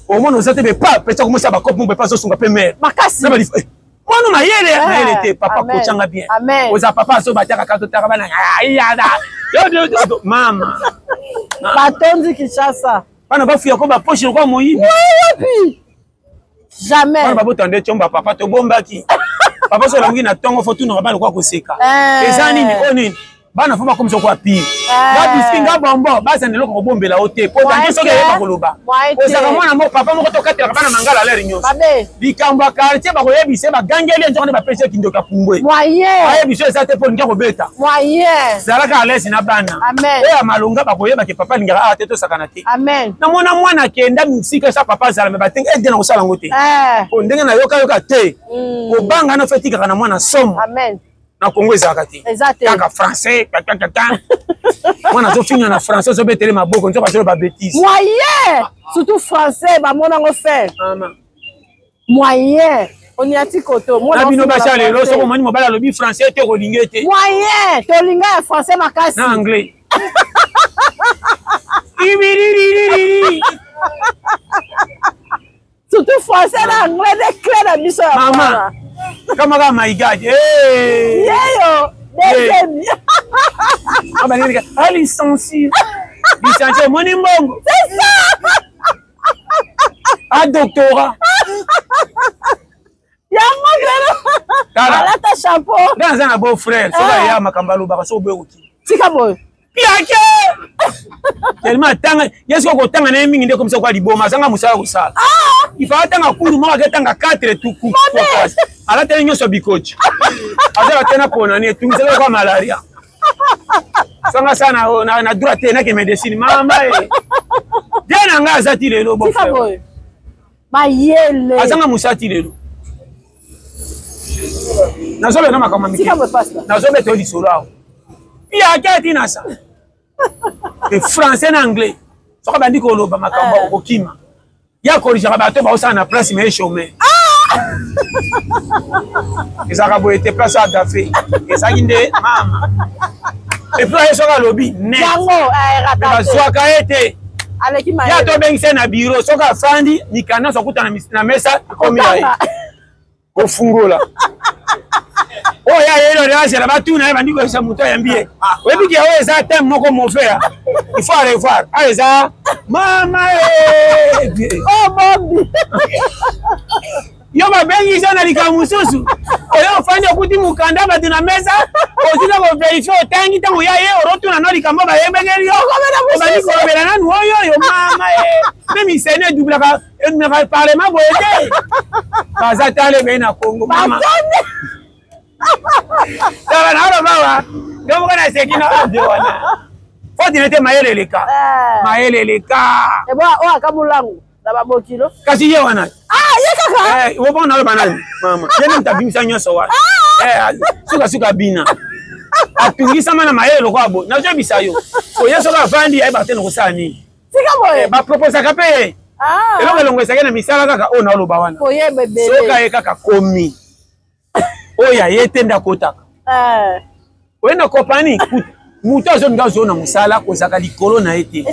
omona oza te bepa pesa komosala bakope mo bepa azosunga mpe mere mwana mayele mayele te papa kotyanga bien oza papa azobataka kaka totaka bana mama batondi Kinshasa bana bafuya ko baposhe lokola moyibi wapi jamais bana babota nde tiomba papa tobombaki papa so olangi na ntongo fo tunaka bana lokola koseka eza nini oyo nini bana fo bakomisa kwa pire nga biscuit nga bonbon bazana eloko kobombela yo te po dange soki eyeba koloba ozalaka mwana moko papa moko tokatelaka bana mangala lere nyonso likambo ya quartier bakoyebisa ye bagangeli ye nzoka nde bapesi ye kindoki ya pumbwe bayebisa eza te po olingi kobeta zalaka alese na bana oyo ya malonga bakoyeba ke papa alingaka awa te tosakana te namona mwana akenda mosika esa papa azala me batenga ede na kosala yango te po ndenge nayokayoka te kobanga na fe etikaka na mwana somo na Congo ezalaka te kaka français kakakaka mwana azofinga na français azobetele maboko nzoka azoloba bêtise moyen surtout français bamonango faire moyen oniati koto na bino basi ya lelo soki omoni mobali alobi français te okolinga te moyen tolinga ya français makasi na anglais ibiririri surtout français na anglais nde clé na biso ya mama kama kaka my god yeyo deuxième ah licencié licencié omoni mbongo c'est ça a doctorat yango lelo alata chapeau nga naza na beau frère soki aya makambo alobaka soki oboye koki tika boye piake tellement atanga ye soki okotanga na ye mingi nde komisa kwa liboma azanga mosala kosala ifa atanga kuru moko aketanga 4 tuku alateli nyonso bikoci Azala te na pona ni etungisaka kwa malaria. Sanga sa na droit te nake médecine mama e. Dia na nga aza ti lelo bon frère. Mayele. Azanga musa ti lelo. Nazobeta makambo ya mike. Nazobeta yo lisolo awa. Pia ake ti na sa. E français na anglais. Soki abandi koloba makambo eh. okokima. Ye akorigaka bato baosala na place mais chômeur. Ah! Ezalaka boye te place agafe. Ezalaki nde mama. Et puis aye soki alobi net. Yango eh, bazwaka ye te. Ye atobengisa ye na bureau soki afandi mikanda nyonso akuta na mesa ekomi ya ye. Kofungola. Oyo ya ye lelo azela batuna ye bandi koyebisa moto ayambi ye. Oyebi ke oyo eza thème moko mauvais. Il faut revoir. Ayo eza mama e. Oh bombi. Yo babengi yo na likambo mosusu oyo ofandi okuti mokanda bato na mesa ozwi na koverifie otangi ntango ya ye orotuna no likambo bayebengeli yo obandi kolobela nanu oyo oyo mama e meme sene edublaka edumaka parlement boye te baza tala ebele na Congo mama tala na oloba wa nga moko naseki na audio wana fotine te mayele eleka mayele eleka oyo akamulangu na babokilo kasi ye wana ah ye kaka eh obona naloba nani mama ye nde moto abimisa nyonso wana ah! eh sukasuka abina atungisama na mayele lokola boye nazoyebisa yo oye soki avandi ayebaka te nakosala nini tika boye eh, baproposaka mpe ye ah. eloko elongo ezalaki na misala kaka oyo naoloba wana soki aye kaka komi oyo aye te nde akotaka eh. Oye na compagnie kutu moto azolinga azwa na mosala kozalaka likolo na ye te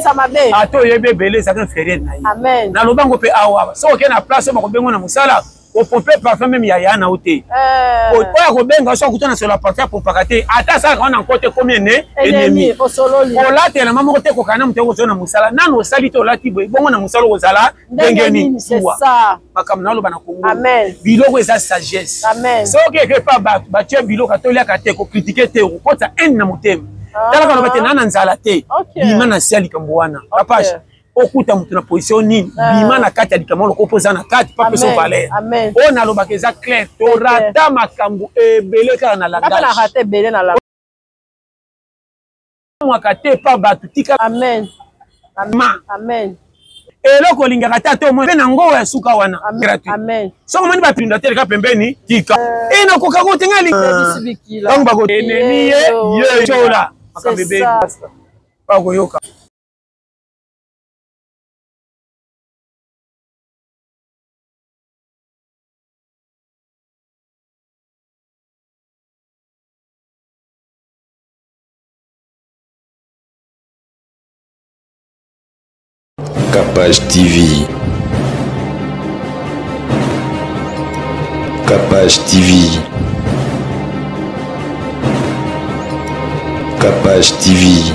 ata oyebi ebele ezalaka inferieur na ye naloba yango mpe awa soki okei na place oyo bakobengo na mosala opompe parfum meme ya ya na yo te eh. oyo akobenga so akuta na solo ya parfum apompaka te ata asalaka wana nko te komi ene ennemi olata elamba moko te kokana na moto okozwa na mosala nanu osali te olati boye bongo na mosala okozala ndenge nini makambo naloba na Congo biloko eza sagesse soki eke pa bato batie biloko ata oliaka te kokritike te okokotisa haine na motema ah. talaka loba te naa na nzala te bima na se ya likambo wana kapage okuta moto na position nini ah. bima na kati ya likambo loko mpo oza na kati pa peso valeur oyo nalobaka eza clair torata makambo ebele kaka na langage mwaka te pa bato tika amen ma amen eloko olingaka te ata omoni mpe na ngowa ya suka wana gratuit amen soki omoni bapinda te leka pembeni tika e nakoka kote ngai ntango bako enemi ye ye cola makambo ebeli bakoyoka. Capage TV. Capage TV. Capage TV.